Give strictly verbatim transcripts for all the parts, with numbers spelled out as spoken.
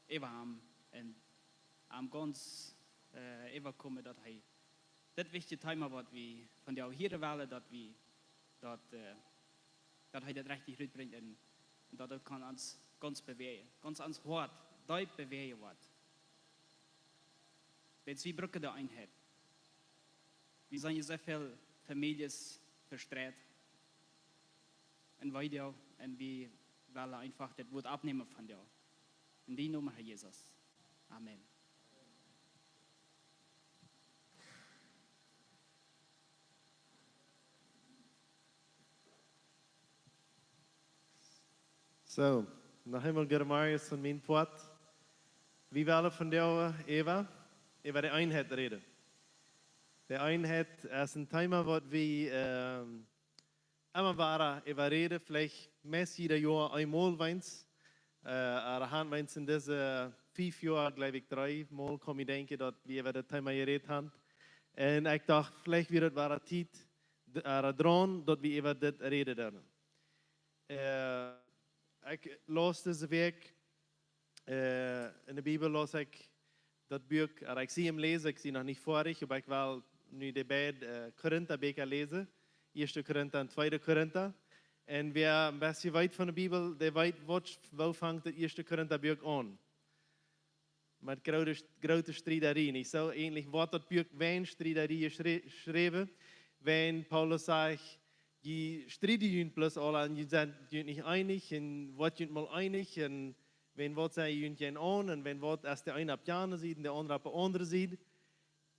äwa am un am gaunz, äh, äwakomen, daut hee dit wichtje Thema, waut wie vondoag hieren wellen, daut wie daut, äh, daut hee daut rajcht rutbrinjt un, un daut daut kaun ons gaunz bewäajen, gaunz ons Hoat deep bewäajen woat. Wiels wie brucken de Eenheit. Wie sent je soo väl Famieljes vestreit un Weedoag un wie wellen eefach dit Wuat oppnämen vondoag. En dienen Nomen, Herr Jesus. Amen. Soo, noch eemol gooden Morjen von mien Poat. Wie wellen vondoag äwa, äwa de Eenheit räden. De Eenheit es een Thema, waut wie, ähm, emma wada äwa räden, veleicht meist jiedet Joa eemol weens. Äh, oba han weens en dise fief Joa, jleew ekj, dree Mol kaun ekj denkjen, daut wie äwa dit Thema jerät han. Un ekj docht, veleicht wia daut wada Tiet, d-, äh, draun, daut wie äwa dit räden doonen. Äh, ekj laus dise Wäakj, äh, en de Bibel laus ekj daut Buak, oba ekj sie aum läsen, ekj sie noch nich foadich, oba ekj well nu de beid, äh, Korinta Bieekja läsen, Ieeschte Korinta un Tweede Korinta. Un wäa een bät weet von de Bibel, dee weet, waut, woo fangt daut Ieeschte Korinta Buak aun? Met groote, groote Striedarie. Nich soo? Eejentlich woat daut Buak wäajen Striedarie jeschrie-, jeschräwen, wan Paulus sajcht, jie strieden junt bloos aula un jie sent junt nich eenich, un woat junt mol eenich, un wan waut sent junt jäajenaun, un wan waut es de eena opp de aundre Sied un de aundre opp de aundre Sied.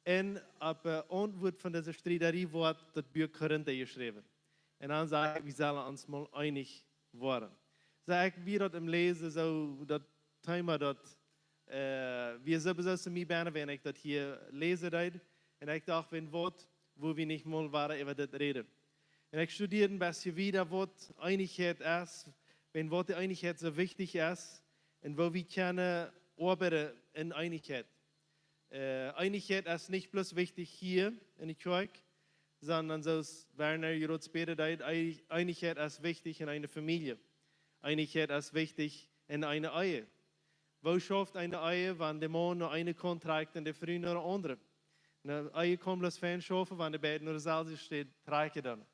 Un opp, äh, Auntwuat von dise Striedarie woat daut Buak Korinta jeschräwen. Un dan sajcht hee, wie sellen ons mol eenich woaren. Soo ekj wia daut aum läsen, soo daut Thema daut, äh, wia sowieso soo mie bennen, wan ekj daut hia läsen deed. Un ekj docht, wan waut, woo wie nich mol wada äwa dit räden. Un ekj studieed een bät wieda, waut Eenichkjeit es, wan waut de Eenichkjeit soo wichtich es, un woo wie kjennen oabeiden en Eenichkjeit. Äh, Eenichkjeit es nich bloos wichtich hia en de Kjoakj, sonda soo aus Werner jrod späda deed, Ei-, Eenichkjeit es wichtich en eene Famielje. Eenichkjeit es wichtich en eene Ehe. Woo schauft eene Ehe, wan de Maun no eene Kaunt trakjt un de Fru no de aundre? Eene Ehe kaun bloos fein schaufen, wan de beid no deeselwje Städ trakjen doonen.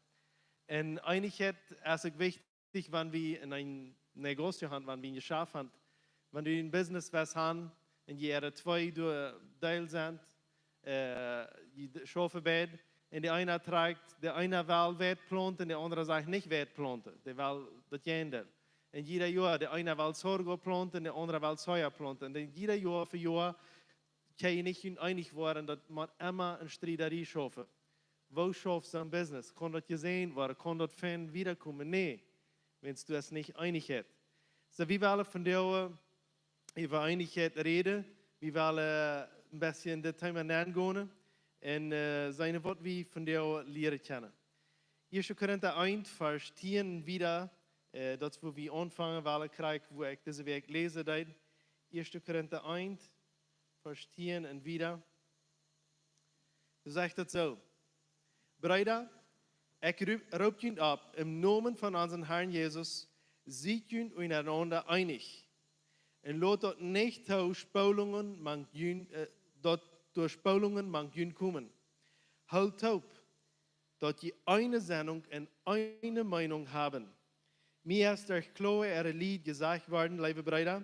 Un Eenichkjeit es uk wichtich, wan wie en een Negocio han, wan wie een Jeschaft han, wan du een Business west han, un jie äare twee doa Deel sent, äh, jie d-, schaufen beid, un de eena trakjt, de eena well Weit plaunten, un de aundra sajcht nich Weit plaunten, dee well daut Jäajendeel. Un jiedet Joa, de eena well Sorgo plaunten, de aundra well Soja plaunten. Un dan jiedet Joa fa Joa kjenn jie nich eenich woaren, daut mott emma eene Striedarie schaufen. Woo schauft soon Business? Kaun daut jesäajent woaren? Kaun daut fein wiederkomen? Nä, wan du hast nich Eenichkjeit. Soo, wie wellen vondoag äwa Eenichkjeit räden. Wie wellen een bät en dit Thema nengonen un, äh, seenen, waut wie vondoag lieren kjennen. Ieeschte Korinta eent, Varsch tieen wieda, äh, daut es, wua wie aunfangen wellen, krakjt, wua ekj dise Wäakj läsen deed. Ieeschte Korinta eent, Varsch tieen un wieda. Doa sajcht et soo: Breeda, ekj roop, roop junt opp, em Nomen von onsen Herrn Jesus, siet junt unjarenaunda eenich. Un lot daut nich too Spolungen mank junt, äh, daut doa Spolungen mank junt komen. Hoolt toop, daut jie eene Sennunk un eene Meenunk haben. Mie es derch kloa äare Lied jesajcht worden, leewe Breeda,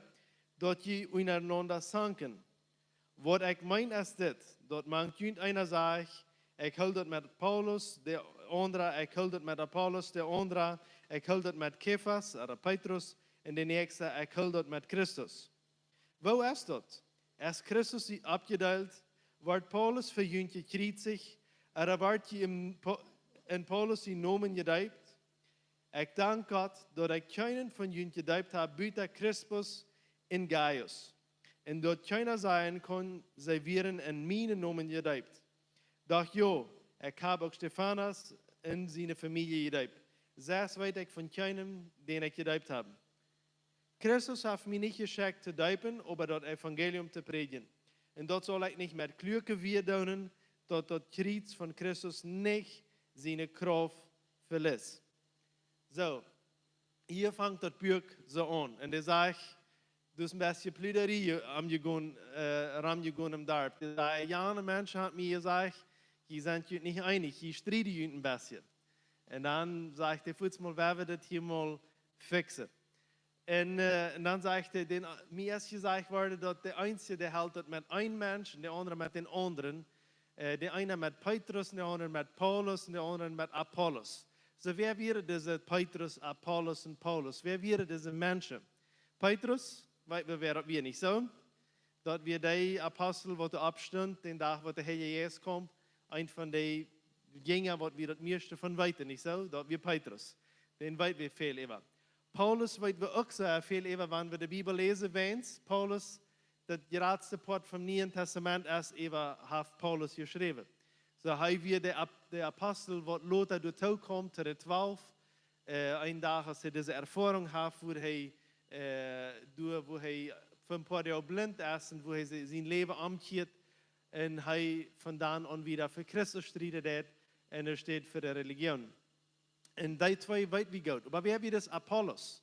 daut jie unjarenaunda zanken. Waut ekj meen es dit, daut mank junt eena sajcht: Ekj hool daut met Paulus, de aundra: Ekj hool daut met Apollos, de aundra: Ekj hool daut met Kefas, ooda Petrus, un de näakjsta: Ekj hool daut met Christus. Woo es daut? Es Christus oppjedeelt? Wort Paulus fa junt jekjriezicht? Ooda wort jie en Pa-, en Paulus sienen Nomen jedeept? Ekj dank Gott, daut ekj kjeenen von junt jedeept hab, buta Crispus un Gaius. Un daut kjeena sajen kunn, see wieren en mienen Nomen jedeept. Doch jo, ekj hab uk Stefanas un siene Famielje jedeept. Sest weet ekj von kjeenen, dän ekj jedeept hab. Christus haft mie nich jeschekjt to deepen, oba daut Evangelium to prädjen. Un daut saul ekj nich met kluake Wieed doonen, daut daut Kjriez von Christus nich siene Krauft velitt. Soo, hia fangt daut Buak soo aun. Un dee sajcht, dus een bät Pluderie aum jegonen, äh, rom jegonen em Darp. Dee säd: "Jana Mensch haft mie jesajcht, jie sent junt nich eenich, jie strieden junt een bät." Un dan säd hee: "Fuaz mol, wie woaren daut hia mol fixen." Un, äh, un dan säd hee: "Dän, mie es jesajcht worden, daut de eensje, dee helt daut met een Mensch un de aundre met dän aundren. Äh, de eena met Petrus un de aundre met Paulus un de aundre met Apollos." Soo, wäa wieren dise Petrus, Apollos un Paulus? Wäa wieren dise Menschen? Petrus, weet wie, wäa daut wia, nich soo? Daut wia dee Apostel, waut doa oppstunt, dän Dach, waut de Heilje Jeist kjeem. Eent von de Jinja, waut wie daut mieeschte von weeten, nich soo? Daut wia Petrus. Dän weet wie väl äwa. Paulus weet wie uk sea väl äwa, wan wie de Bibel läsen, wiels Paulus, daut jratste Poat vom Nieen Testament es äwa, haft Paulus jeschräwen. Soo, hee wia de Ap-, de Apostel, waut lota doatoo kjeem, to de twalf. Äh, een Dach, aus hee dise Erfoarunk haft, wua hee, äh, doa, wua hee fa een poa Doag blint es un wua hee si-, sien Läwen omkjieet un hee von dan aun wieda fa Christus strieden deed un hee steit fa de Religion. Un dee twee weet wie goot. Oba wäa wia dis Apollos?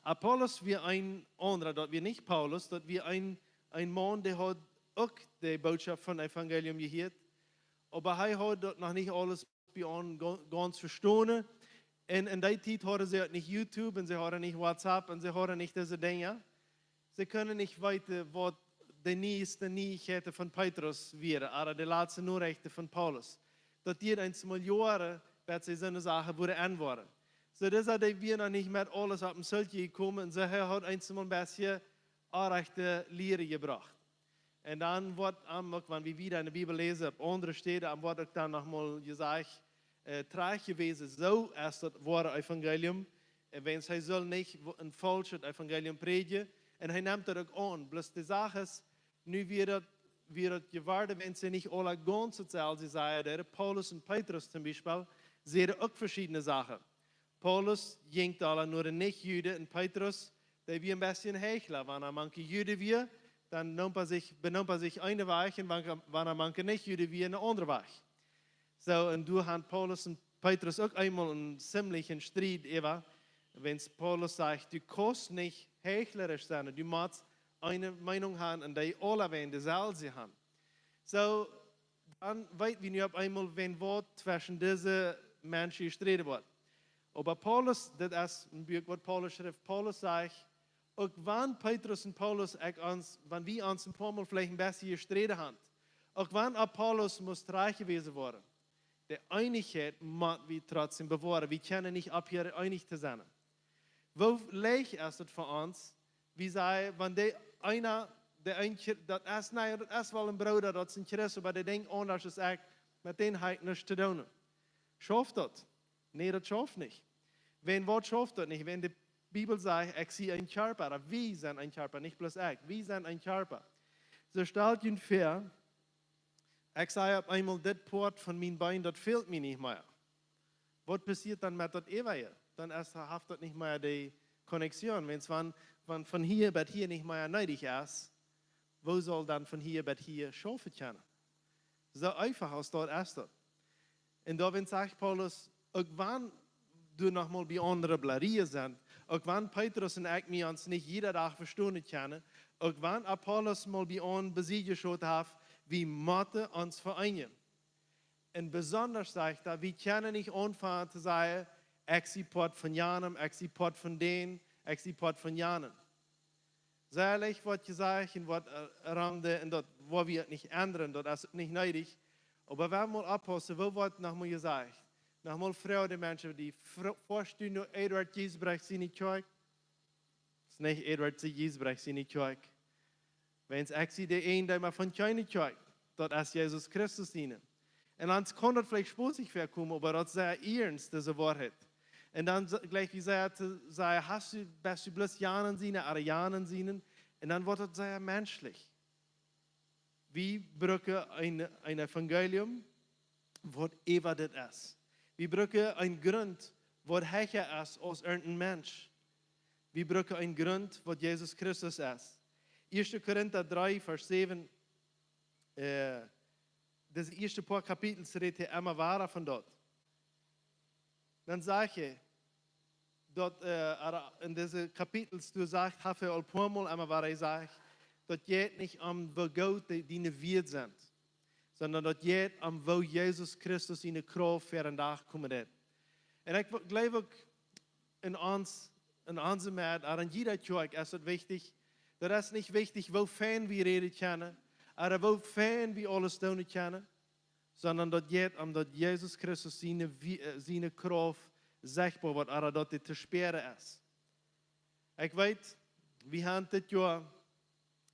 Apollos wia een aundra, daut wia nich Paulus, daut wia een, een Maun, dee haud uk de Bootschoft vom Evangelium jehieet. Oba hee haud daut noch nich aules bie aun ga-, gaunz vestonen. Un en dee Tiet hauden see uk nich YouTube un see hauden nich WhatsApp un see hauden nich dise Dinja. See kunnen nich weeten, waut de nieeste Nieichkjeiten von Petrus wieren, ooda de latste Norechten von Paulus. Daut dieed eensmol Joaren, bat see soone Sachen wudden enwoaren. Soo, disa, dee wia noch nich met aules opp een Zeltje jekomen un soo, hee haud eensmol een bät onrajchte Lieren jebrocht. Un dan woat am uk, wan wie wieda en de Bibel läsen, opp aundre Städen, am woat uk dan nochmol jesajcht, äh, trajchtjewäsen, soo es daut woare Evangelium. Un wiels hee sull nich wo-, een faulschet Evangelium prädjen. Un hee nemt daut uk aun. Bloos de Sach es, nu wia daut, wia daut jeworden, wiels see nich aula gaunz daut selwje säden, de Paulus un Petrus toom Biespel, säden uk veschiedne Sachen. Paulus jinkj aula no de Nichjuden un Petrus, dee wia een bät Heichla. Wan hee mank de Juden wia, dan noom hee sikj, benoom hee sikj eene Wajch un wan, wan hee mank de Nichjuden wia, eene aundre Wajch. Soo, un doa hauden Paulus un Petrus uk eemol een ziemlichen Striet äwa, wiels Paulus sajcht, du kaust nich heichlarisch sennen, du motst eene Meinunk haben un dee aula wäajen deselwje haben. Soo, dan weet wie nu opp eemol, wäajen waut tweschen dise Menschen jesträden woat. Oba Paulus, dit es een Buak, waut Paulus schrift, Paulus sajcht, uk wan Petrus un Paulus, ekj ons, wan wie ons een poa Mol veleicht een bät jesträden haben, uk wan Apollos must trajchtjewäsen woaren, de Eenichkjeit mott wie trotzdäm bewoaren. Wie kjennen nich opphieren eenich to sennen. Woo leicht es daut fa ons, wie sajen, wan dee eena, dee een Chri-, daut es, nä, daut es woll een Brooda, daut es een Christ, oba dee denkjt aundasch aus ekj, met dän hab ekj nuscht to doonen. Schauft daut? Nä, daut schauft nich. Wiels waut schauft daut nich? Wiels de Bibel sajcht, ekj sie een Kjarpa, ooda wie sent een Kjarpa, nich bloos ekj, wie sent een Kjarpa. Soo, stalt junt väa, ekj saj opp eemol, dit Poat von mien Been, daut fält mie nich mea. Waut passieet dan met daut äwaje? Dan es, haft daut nich mea de Connection. Wiels wan, wan von hia bat hia nich mea needich es, woo saul dan von hia bat hia schaufen kjennen? Soo eefach aus daut es daut. Un doawäajen sajcht Paulus, uk wan doa nochmol bie aundre Blarieen sent, uk wan Petrus un ekj mie ons nich jieda Dach vestonen kjennen, uk wan Apollos mol bie ons besied jeschoten haft, wie motten ons vereenijen. Un besondasch sajcht daut, wie kjennen nich aunfangen to sajen, ekj sie Poat von janem, ekj sie Poat von dän, ekj sie Poat von janen. Sea leicht woat jesajcht un woat, äh, rom de, un daut woa wie uk nich endren, daut es uk nich needich. Oba wie motten mol oppaussen, woo woat nochmol jesajcht? Nochmol froag de Menschen, dee fro-, väastund no Eduard Giesbrecht siene Kjoakj. Es nich Eduard Giesbrecht siene Kjoakj. Wiels ekj sie de Ieejendeema von kjeene Kjoakj. Daut es Jesus Christus siene. Un ons kaun daut veleicht spottich väakomen, oba daut es sea iernst, dise Woarheit. Un dan s-, jlikj wie säd, to sajen, hast du, best du bloos janen siene, ooda janen siene? Un dan woat daut sea menschlich. Wie brucken een, een Evangelium, waut äwa dit es. Wie brucken een Grunt, waut hecha es aus irjent een Mensch. Wie brucken een Grunt, waut Jesus Christus es. Ieeschte Korinta dree, Varsch säwen, äh, dise ieeschte poa Kapitels rät hee emma wada von daut. Dan sajcht hee, daut, äh, ea en dise Kapitels doa sajcht, haft hee aul poamol emma wada jesajcht, daut jeit nich om woo goot de, diene Wieed sent, sonda daut jeit om woo Jesus Christus siene Krauft fa een Dach komen deit. Un ekj wo-, jleew uk en ons, en onse Med, ea en jieda Kjoakj es daut wichtich. Daut es nich wichtich woo fein wie räden kjennen, ooda woo fein wie aules doonen kjennen, sonda daut jeit om daut Jesus Christus siene Wie-, äh, siene Krauft sechtboa woat, ooda daut dee to spieren es. Ekj weet, wie haben dit Joa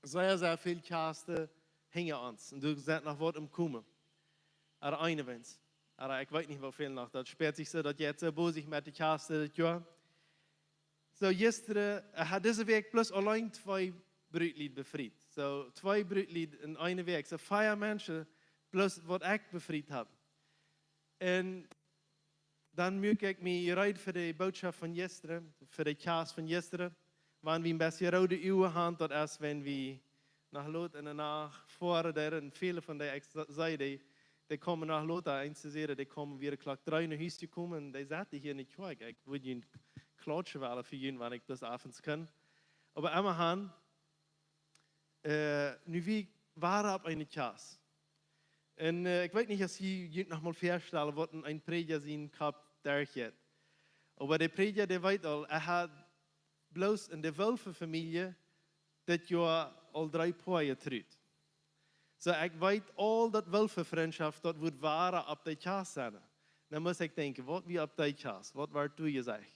sea, sea väl Kjast hinja ons. Un doa sent noch waut aum komen. Ooda eene Wens. Ooda ekj weet nich woo väl noch. Daut späat sikj soo, daut jeit soo bosich met de Kjast dit Joa. Soo, jistren, äh, haud dise Wäakj bloos auleen twee Brutlied befriet. Soo, twee Brutlied en eene Wäakj. Soo, vea Menschen bloos waut ekj befriet hab. Un dan muak ekj mie reed fa de Bootschoft von jistren, fa de Kjast von jistren. Wan wie een bät roode Uagen haben, daut es, wan wie noch lot enne Nacht foaren, doa sent väle von dee, ekj sa-, säd, dee, dee komen noch lota, eent to sieren, dee komen wada Klock dree no Hus jekomen, dee saten hia enne Kjoakj. Ekj wudd junt klatschen wellen fa junt, wan ekj daut avends kunn. Oba emmahan, äh, nu wie wieren opp eene Kjast. Un, äh, ekj weet nich, aus jie junt noch mol väastalen, waut en, een Prädja sienen Kopp derchjeit. Oba de Prädja, dee weet aul, hee haud bloos en de Wulfe Famielje dit Joa aul dree Poa jetrut. Soo, ekj weet aul daut Wulfe Frintschoft, daut wudd wada opp de Kjast sennen. Dan must ekj denkjen, waut wia opp de Kjast, waut wort doa jesajcht?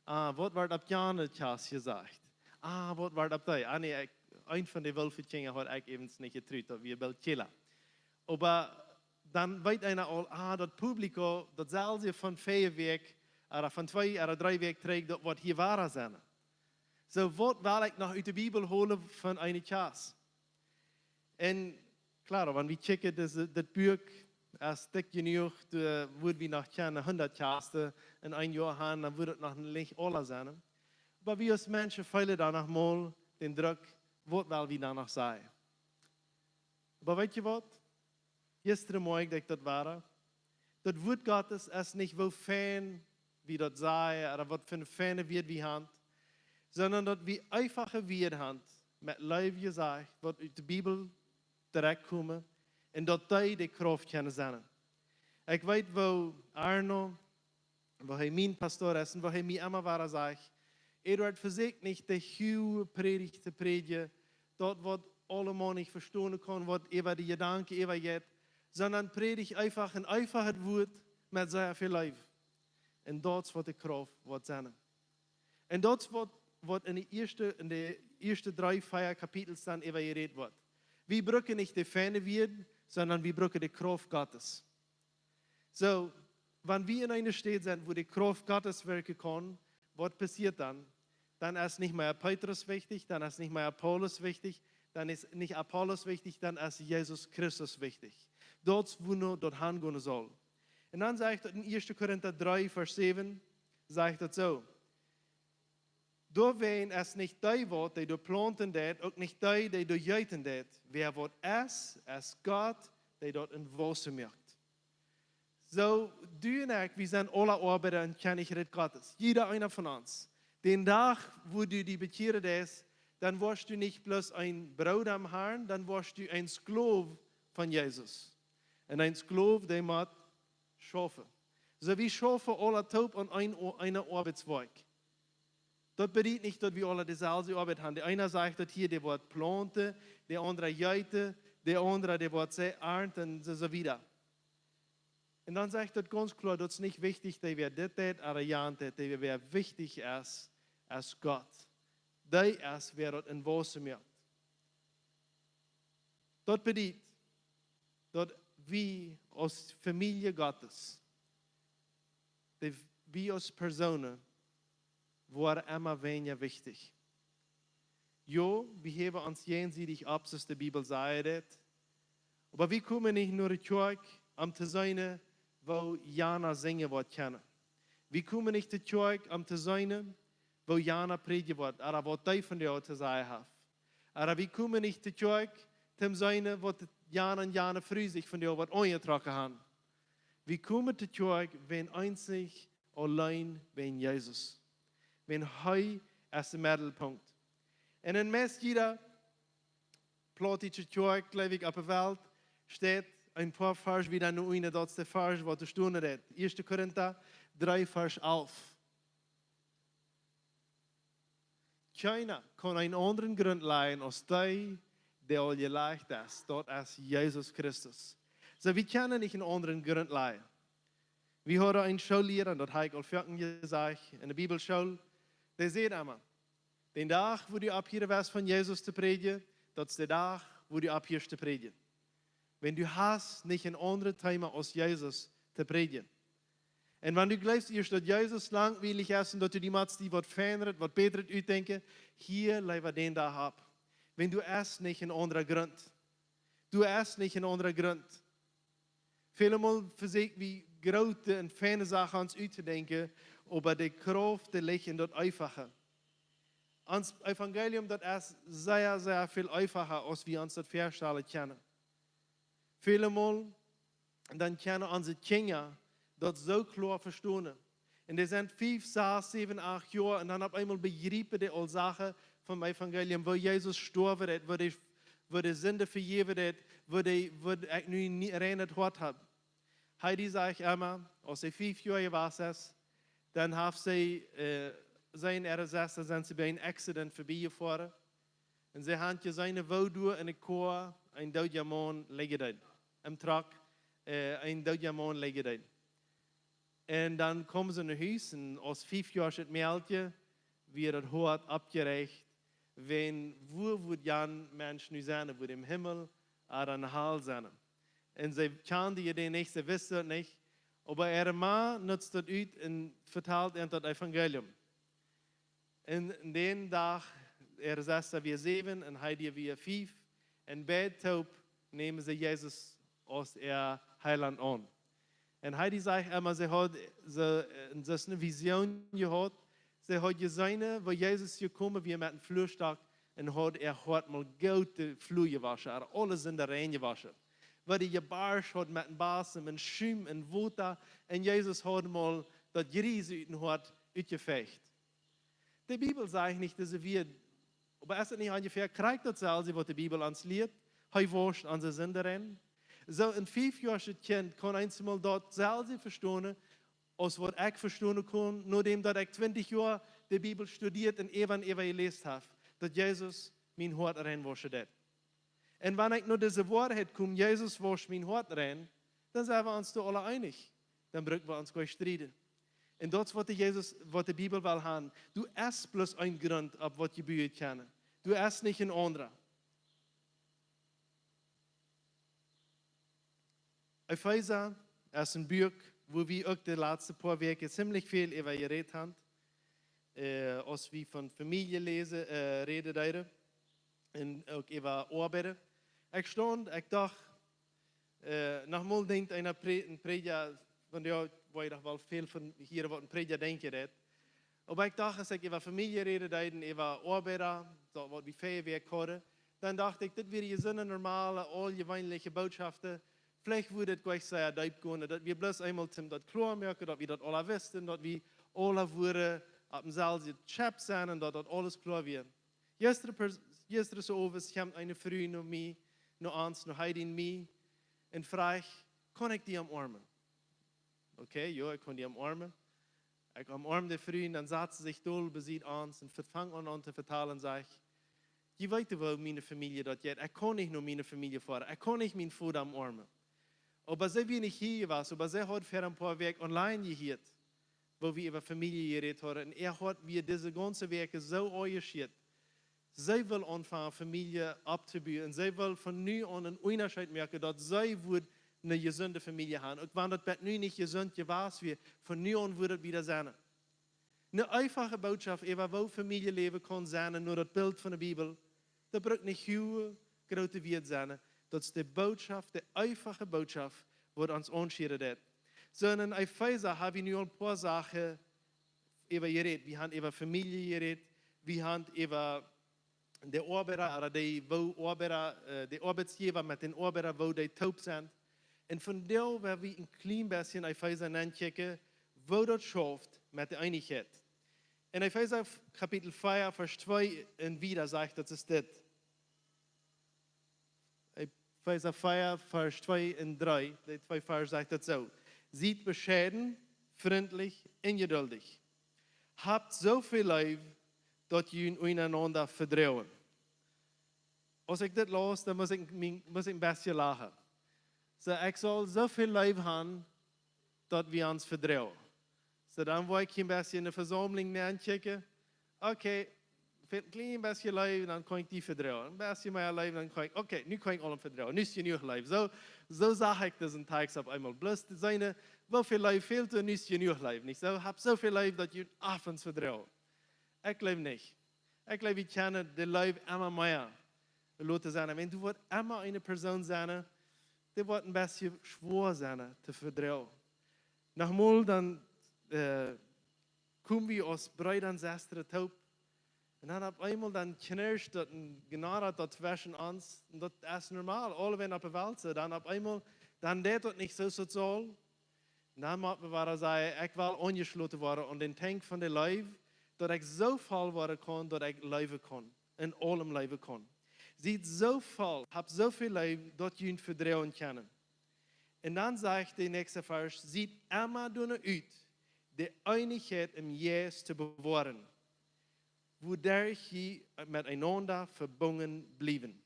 Ah, waut wort opp jane Kjast jesajcht? Ah, waut wort opp dee? Ah, nä, ekj, eent von de Wulfe Kjinja haud ekj äwent nich jetrut, daut wia Bill Kjela. Oba dan weet eena aul, ah, daut Publikum, daut selwje von vea Wäakj, ooda von twee ooda dree Wäakj trigj, daut woat hia wada sennen. Soo, waut well ekj noch ut de Bibel holen von eene Kjast? Un klar, wan wie kjikjen, dit, dit Buak es dikj jenuach, doa wudd wie noch kjeene hundat Kjasten en een Joa haben, dan wudd et noch nich aula sennen. Oba wie aus Menschen feelen dan noch mol dän Druck, waut well wie dan noch sajen? Oba weet jie waut? Jistren Morjen deed ekj daut wada. Daut Wuat Gottes es nich, woo fein wie daut sajen, ooda waut fa feine Wieed wie haben, sonda daut wie eenfache Wieed haben, met Leew jesajcht, waut ut de Bibel trigj komen, un daut dee de Krauft kjennen sennen. Ekj weet, woo Arno, woo hee mien Pastor es un woo hee mie emma wada sajcht: Eduard, vesieekj nich de huage Prädicht to prädjen, daut waut aulemol nich vestonen kaun, waut äwa de Jedanken äwajeit, sonda prädj eefach een eefachet Wuat met sea väl Leew. Un daut es waut de Krauft woat sennen. Un daut es waut, waut en de ieeschte, en de ieeschte dree, vea Kapitels dan äwa jerät woat. Wie brucken nich de feine Wieed, sonda wie brucken de Krauft Gottes. Soo, wan wie en eene Städ sent, wua de Krauft Gottes werkjen kaun, waut passieet dan? Dan es nich mea Petrus wichtich, dan es nich mea Paulus wichtich, dan es nich Apollos wichtich, dan es Jesus Christus wichtich. Daut es, wua nu daut hangonen saul. Un dan sajcht daut en ieeschte Korinta dree, Varsch säwen, sajcht daut soo: Doawäajen es nich dee waut, dee doa plaunten deit, uk nich dee, dee doa jeeten deit. Wäa waut es, es Gott, dee daut em Wausse moakt. Soo, du un ekj, wie sent aula Oabeida em Kjennichrikj Gottes. Jieda eena von ons. Dän Dach, wua du die bekjieren deist, dan woascht du nich bloos een Brooda em Harn, dan woascht du een Sklow von Jesus. Un een Sklow, dee mott schaufen. Soo, wie schaufen aula toop aun een O-, eene Oabeitswoakj. Daut bediet nich, daut wie aula deeselwje Oabeit haben. De eena sajcht daut hia, dee woat plaunten, de aundra jeeten, de aundra, dee woat see arnten, un soo, soo wieda. Un dan sajcht daut gaunz kloa, daut es nich wichtich, dee wäa dit deit, ooda jant deit, dee wäa wichtich es, es Gott. Dee es, wäa daut em Wausse moakt. Daut bediet, daut wie aus Famielje Gottes, dee, wie aus Persoonen, woaren emma weinja wichtich. Jo, wie häwen ons jäajensiedich opp, soo aus de Bibel sajcht daut. Oba wie komen nich no de Kjoakj, om to seenen, woo jana sinjen woat kjennen. Wie komen nich no de Kjoakj, om to seenen, woo jana prädjen woat, ooda waut dee vondoag to sajen haft. Ooda wie komen nich no de Kjoakj, om to seenen, waut de jana un jane Fru sikj vondoag waut aunjetrocken haben. Wie komen no de Kjoakj wäajen eenzich auleen wäajen Jesus. Wan hee es de Meddelpunkt. Un en meist jieda plautdietsche Kjoakj, jleew ekj, opp de Welt steit een poa Varsch wieda no unjen, daut es de Varsch waut doa stonen deit. Ieeschte Korinta dree Varsch alf. Kjeena kaun een aundren Grunt lajen aus dee, dee aul jelajcht es, daut es Jesus Christus. Soo, wie kjennen nich een aundren Grunt lajen. Wie hieren een Schoolliera, un daut hab ekj aul foaken jesajcht, en de Bibelschool, dee säd emma: "Dän Dach, wua du ophieren woascht von Jesus to prädjen, daut es de Dach, wua du ophiascht to prädjen. Wan du hast nich een aundret Thema aus Jesus to prädjen. Un wan du jleefst ieescht, daut Jesus langwielich es un daut du die motst die waut feinet, waut bätret utdenkjen, hia leewa dän Dach opp. Wan du hast nich een aundren Grunt. Du hast nich een aundren Grunt." Väle Mol vesieekj wie groote un feine Sachen ons uttodenkjen, oba de Krauft, dee licht en daut Eefache. Ons Evangelium, daut es sea, sea väl eefacha, aus wie ons daut väastalen kjennen. Väle Mol, dan kjennen onse Kjinja daut soo kloa vestonen. Un dee sent fief, sas, säwen, acht Joa un dan opp eemol bejriepen dee aul Sachen vom Evangelium, woo Jesus stoawen deit, woo dee, woo dee Sind vejäwen deit, woo dee, woo ekj nu een reinet Hoat hab. Heidi sajcht emma, aus see fief Joa jewast es, dan haft see, äh, see un äare Sesta sent see bie een Accident verbiejefoaren. Un see haft jeseenen, woo doa enne Koa een doodja Maun lijen deed. Em Truck, äh, een doodja Maun lijen deed. Un dan kjeemen see no Hus un aus fiefjoaschet Mäakje wia daut Hoat oppjerecht, wan, wua wudd jan Mensch nu sennen, wudd em Himmel ooda en de Hal sennen. Un see kjanden je dän nich, see wisten daut nich, oba äare Ma nutzt daut ut un vetalt an daut Evangelium. Un dän Dach, äare Sesta wia säwen un Heidi wia fief, un beid toop neemen see Jesus aus äa Heilaunt aun. Un Heidi sajcht emma, see haud, see, äh, see haud eene Vision jehaut. See haud jeseenen, woo Jesus jekomen wia met een Fluastock un haud äa Hoat mol goot de Flua jewoschen, äa aule Sind rein jewoschen. Woo dee jebarscht haud met een Balsam un Schum un Wota, un Jesus haud mol daut Jries ut äa Hoat utjefecht. De Bibel sajcht nich dise Wieed, oba es daut nich onjefäa krakjt daut selwje, waut de Bibel ons lieet? Hee woascht onse Sind rein. Soo een fiefjoaschet Kjint kaun eemol daut selwje vestonen, aus waut ekj vestonen kaun, nodäm daut ekj twintich Joa de Bibel studieet un äwa un äwa jeläst hab, daut Jesus mien Hoat reinwoschen deit. Un wan ekj no dise Woarheit kom, Jesus woascht mien Hoat rein, dan sent wie ons doa aula eenich. Dan brucken wie ons goanich strieden. Un daut es waut de Jesus, waut de Bibel well haben. Du hast bloos een Grunt, opp waut jie buen kjennen. Du hast nich een aundra. Efeesa es een Buak, wua wie uk de latste poa Wäakjen ziemlich väl äwa jerät haben, äh, aus wie von Famielje läsen, äh, räden deeden. Un uk äwa Oabeiden. Ekj stunt, ekj docht, äh, noch mol denkjt eena Prä-, een Prädja, von jo, woa jie doch woll väl von hieren, waut een Prädja denkjen deit. Oba ekj docht, aus ekj äwa Famielje räden deed un äwa Oabeida, soo waut wie väl Wäakj hauden, dan docht ekj, dit wieren je soone normale, auljeweenelje Bootschoften. Veleicht wudd et goanich sea deep gonen, daut wie bloos eemol toom daut kloa moaken, daut wie daut aula wisten, daut wie aula wudden opp dänselwjen Schip sennen un daut daut aules kloa wia. Jistren pers-, jistren soo owes kjemt eene Fru no mie, no ons, no Heidi un mie, un fruach: "Kaun ekj die omoarmen?" Okay, jo, ekj kunn die omoarmen. Ekj omoarmd de Fru un dan sat see sikj dol besied ons un fangt aun, aun to vetalen, sajcht: "Jie weeten, woo miene Famielje daut jeit. Ekj kaun nich no miene Famielje foaren. Ekj kaun nich mienen Voda omoarmen." Oba see wia nich hia jewast, oba see haud ver een poa Wäakj online jehieet, woo wie äwa Famielje jerät hauden. Un äa Hoat wia dise gaunze Wäakj soo aunjeschieet. See well aunfangen, Famielje opptobuen. See well von nu aun een Unjascheet moaken, daut see wudd eene jesunde Famielje haben. Uk wan daut bat nu nich jesunt jewast wia, von nu aun wudd daut wieda sennen. Eene eefache Bootschoft äwa woo Famieljeläwen kaun sennen, no daut Bilt von de Bibel. Daut brukt nich hua groote Wieed sennen. Daut es de Bootschoft, de eefache Bootschoft, waut ons aunschieren deit. Soo en Efeesa hab wie nu aul een poa Sachen äwa jerät. Wie haben äwa Famielje jerät. Wie haben äwa de Oabeida, ooda de, woo Oabeida, äh, de Oabetsjäwa met dän Oabeida, woo dee toop sent. Un vondoag well wie een kjlien bät en Efeesa nenkjikjen, woo daut schauft met de Eenichkjeit. In Efeesa Kapitel vea, Varsch twee un wieda sajcht daut es dit. Efeesa vea, Varsch twee un dree, dee twee Varsch sajcht daut soo: Siet bescheiden, frintlich un jeduldich. Habt soo väl leef, daut jie unjarenaunda vedroagen. Aus ekj dit laus, dan must ekj, mie- must ekj een bät lachen. Soo, ekj saul soo väl leef haben, daut wie ons vedroagen. Soo, dan woa ekj een bät enne Vesaumlunk nenkjikjen. Okay, een kjlien bät leef, dan kaun ekj die vedroagen. Een bät mea leef, dan kaun ekj, okay, nu kaun ekj aulem vedroagen. Nu es jenuach leef. Soo, soo sach ekj disen Tekst opp eemol. Bloos to seenen, woo väl leef fält, nu es jenuach leef. Nich soo? Habt soo väl leef, daut jie ons vedroagen. Ekj jleew nich. Ekj jleew, wie kjennen de Leew emma mea loten sennen. Wan du woascht emma eene Persoon sennen, dee woat een bät schwoa sennen to vedroagen. Nochmol, dan, äh, komen wie aus Breeda un Sestren toop. Un dan opp eemol dan knirscht daut un gnadat daut tweschen ons. Un daut es normal, aulewäajen opp de Welt soo. Dan opp eemol, dan deit daut nich soo, soo saul. Dan mott wie wada sajen, ekj well aunjeschloten woaren aun dän Tank von de Leew, daut ekj soo voll woaren kaun, daut ekj leewen kaun, en aulem leewen kaun. Siet soo voll, habt soo väl leef, daut jie junt vedroagen kjennen. Un dan sajcht de näakjste Varsch: Siet emma doano ut, de Eenichkjeit em Jeist to bewoaren, wuaderch jie met eenaunda vebungen bliewen.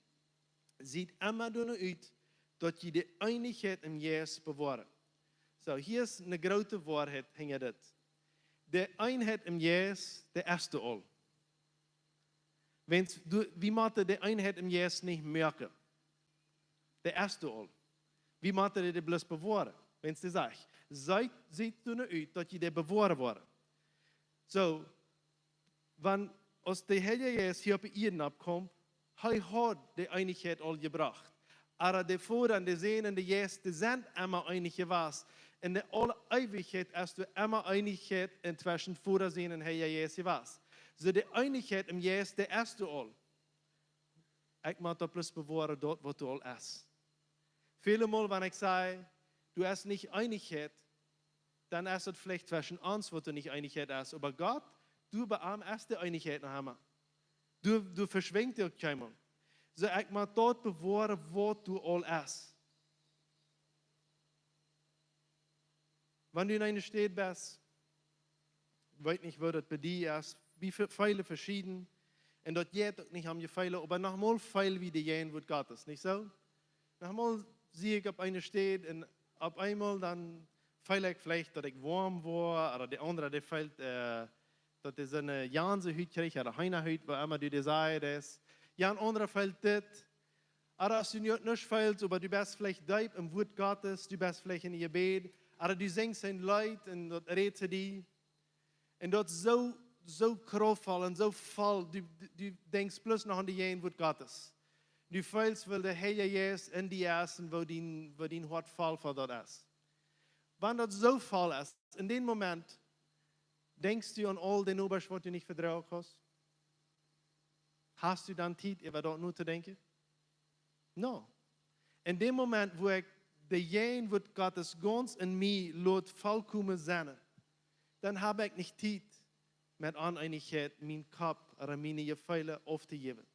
Siet emma doano ut, daut jie de Eenichkjeit em Jeist bewoaren. Soo, hia es eene groote Woarheit hinja dit. De Eenheit em Jeist, dee es doa aul. Wan du, wie motten de Eenheit em Jeist nich moaken. Dee es doa aul. Wie motten dee bloos bewoaren. Wan dee sajcht, siet, siet doano ut, daut jie dee bewoaren woaren. Soo, wan, aus de Heilje Jeist hia opp de Ieed oppkjeem, hee haud de Eenichkjeit aul jebrocht. Oba de Voda un de Sän un de Jeist, dee sent emma eenich jewast. En de aule Eewichkjeit es doa emma Eenichkjeit en tweschen Voda, Sän un Heilja Jeist jewast. Soo de Eenichkjeit em Jeist, dee es doa aul. Ekj mott daut bloos bewoaren, daut waut doa aul es. Väle Mol, wan ekj saj, doa es nich Eenichkjeit, dan es daut veleicht tweschen ons, waut doa nich Eenichkjeit es. Oba Gott, doa bie am es de Eenichkjeit noch emma. Doa, doa veschwinjt dee uk kjeenmol. Soo, ekj mott daut bewoaren, waut doa aul es. Wan du en eene Staut best, weet nich, woo daut bie die es, wie ve-, väle veschieden, un daut jeit uk nich om Jefeele, oba nochmol feel wie de Jäajenwoat Gottes, nich soo? Nochmol sie ekj opp eene Staut un opp eemol dan feel ekj veleicht, daut ekj woam woa, ooda de aundra, dee feelt, äh, daut dee soone Jansehoot kjricht, ooda Heenahoot, woo emma du dee sajchst. Jo, een aundra feelt dit. Ooda aus du nu nuscht feelst, oba du best veleicht deep em Wuat Gottes, du best veleicht en Jebäd, ooda du sinjst een Leet un daut rät to die. Un daut es soo, soo kraftvoll un soo voll, du, du, du denkjst bloos noch aun de Jäajenwoat Gottes. Du feelst, woo de Heilje Jeist en die es un woo dien, woo dien Hoat voll von daut es. Wan daut soo voll es, en dän Moment, denkjst du aun aul de Nobasch, waut du nich vedroagen hast? Hast du dan Tiet, äwa daut notodenkjen? No. En dän Moment, wua ekj de Jäajenwoat Gottes gaunz en mie lot vollkomen sennen, dan hab ekj nich Tiet, met Oneenichkjeit mien Kopp ooda miene Jefeele auftojäwen.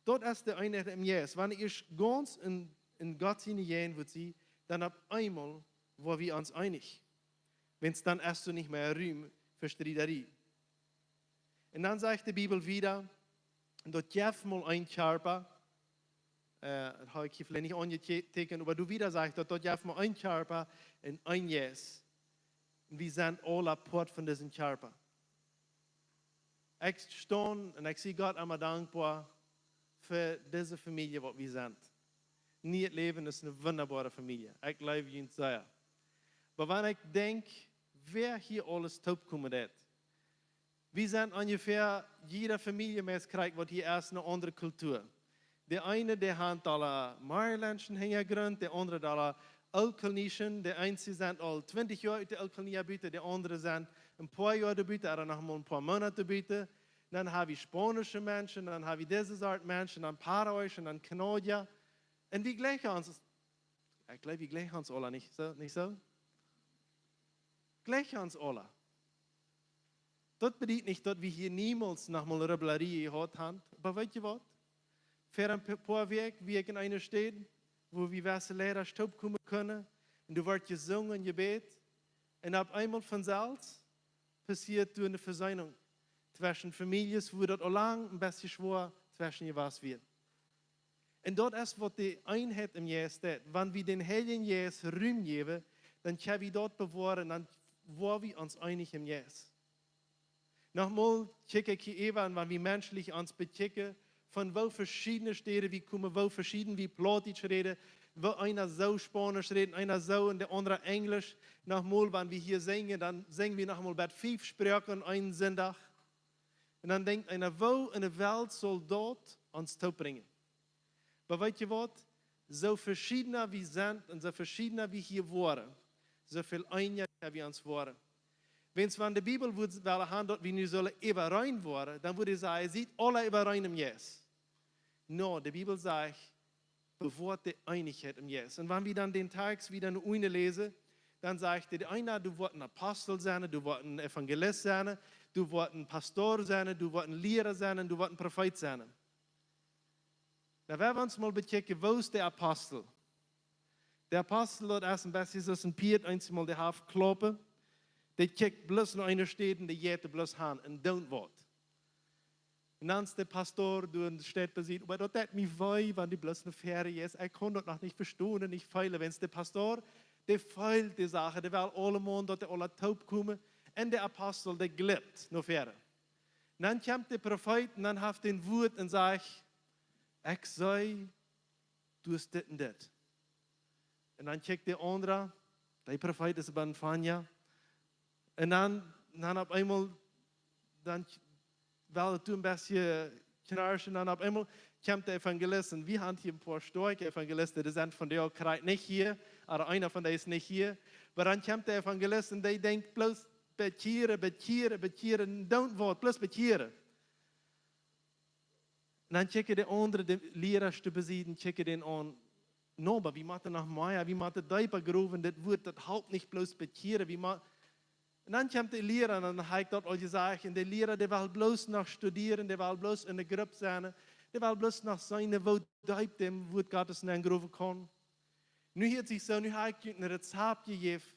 Daut es de Eenheit em Jeist. Wan ekj gaunz en, en Gott siene Jäajenwoat sie, dan opp eemol woa wie ons eenich. Wiels dan es doa nich mea Rum fa Striederie. Un dan sajcht de Bibel wieda, daut jeft mau een Kjarpa, äh, daut hab ekj hia veleicht nich aunjeteekjent, oba doa wieda sajcht daut, daut jeft mau een Kjarpa un een Jeist. Un wie sent aula Poat von disen Kjarpa. Ekj sto un ekj sie Gott emma dankboa fa dise Famielje, waut wie sent. Nieet Läwen es eene wundaboare Famielje. Ekj leew junt sea. Oba wan ekj denkj, wäa hia aules toopkomen deit, wie sent onjefäa jieda Famielje, meist krakjt, waut hia es, eene aundre Kultua. De eene, dee haft aula Mailändschen Hinjagrunt, de aundre aula Ooltkolonieschen, de eenje sent aul twintich Joa ut de Ooltkolonie buten, de aundre sent een poa Joa doa buten, ooda noch mau een poa Moonat doa buten. Dan hab wie spaunische Menschen, dan hab wie dise Sort Menschen, dan Paraguaysche, dan Kanadier. Un wie jlikjen ons, ekj jleew, wie jlikjen ons aula, nich soo, nich soo? Jlikjen ons aula. Daut bediet nich, daut wie hia niemols noch mol Rubbelarie jehaut haben. Oba weet jie waut? Ver een poa Wäakj wia ekj en eene Staut, wua wie wesse Leida toopkomen kunnen. Un doa wort jesungen un jebät. Un opp eemol von selfst passieet doa eene Vesöhnung tweschen Famieljes, wua daut aul lang een bät schwoa tweschen jewast wia. Un daut es waut de Eenheit em Jeist deit. Wan wie dän Heiljen Jeist Rum jäwen, dan kjenn wie daut bewoaren, dan woa wie ons eenich em Jeist. Nochmol kjikj ekj hia äwa, un wan wie menschlich ons bekjikjen, von woo veschiedne Städen wie komen, woo veschieden wie Plautdietsch räden, woo eena soo Spaunisch rät, eena soo un de aundra Enjlisch. Nochmol, wan wie hia sinjen, dan sinj wie nochmol bat fief Sproaken eenen Sindach. Un dan denkjt eena, woo en de Welt saul daut ons toopbrinjen? Oba weet jie waut? Soo veschiedna wie sent un soo veschiedna wie hia woaren, soo väl eenja kjenn wie ons woaren. Wan wie de Bibel wudden wellen haben, daut wie nu sullen äwareen woaren, dan wudd ekj sajen, siet aula äwareen em Jeist. Nä, de Bibel sajcht, bewoat de Eenichkjeit em Jeist. Un wan wie dan dän Tekjst wada no unjen läsen, dan sajcht de eena, du woascht een Apostel sennen, du woascht een Evangelist sennen, du woascht een Pastor sennen, du woascht een Liera sennen, du woascht een Profeet sennen. Nu, wan wie ons mol bekjikjen, woo es de Apostel? De Apostel, daut es een bät soo aus een Pieet, eensmol dee haft Klaupen, dee kjikjt bloos no eene Städ un dee jeit doa bloos han un deit waut. Un dan es de Pastor doa un steit bie sikj, oba daut deit mie wee, wan dee bloos no väaren jeit. Ekj kaun daut noch nich vestonen un nich feelen. Wan de Pastor, dee feelt de Sachen, dee well aulemaun, daut dee aula toopkomen. Un de Apostel, dee glipt no väaren. Dan kjemt de Profeet un dan haft hee een Wuat un sajcht, ekj see, du hast dit un dit. Un dan kjikjt de aundra, de Profeet es Benfania. Un dan, dan opp eemol, dan k-, well et doa een bät knarschen, dan opp eemol kjemt de Evangelist. Un wie haben hia een poa stoakje Evangelisten, dee sent vondoag krakjt nich hia, ooda eena von dee es nich hia. Oba dan kjemt de Evangelist un dee denkjt bloos bekjieren, bekjieren, bekjieren, deit waut, bloos bekjieren. Un dan kjikjen de aundre, de Liera doa bie sikj, kjikjen dän aun. Nä, oba wie motten noch mea, wie motten deepa growen, dit Wuat, daut halpt nich bloos bekjieren. Wie mo-, un dan kjemt de Liera un dan haft hee daut aul jesajcht. Un de Liera, dee well bloos noch studieren, dee well bloos en de Grupp sennen, dee well bloos noch seenen, woo deep daut Wuat Gottes nengrowen kaun. Nu hieet sikj soo, nu hab ekj junt een Rezapt jejäft,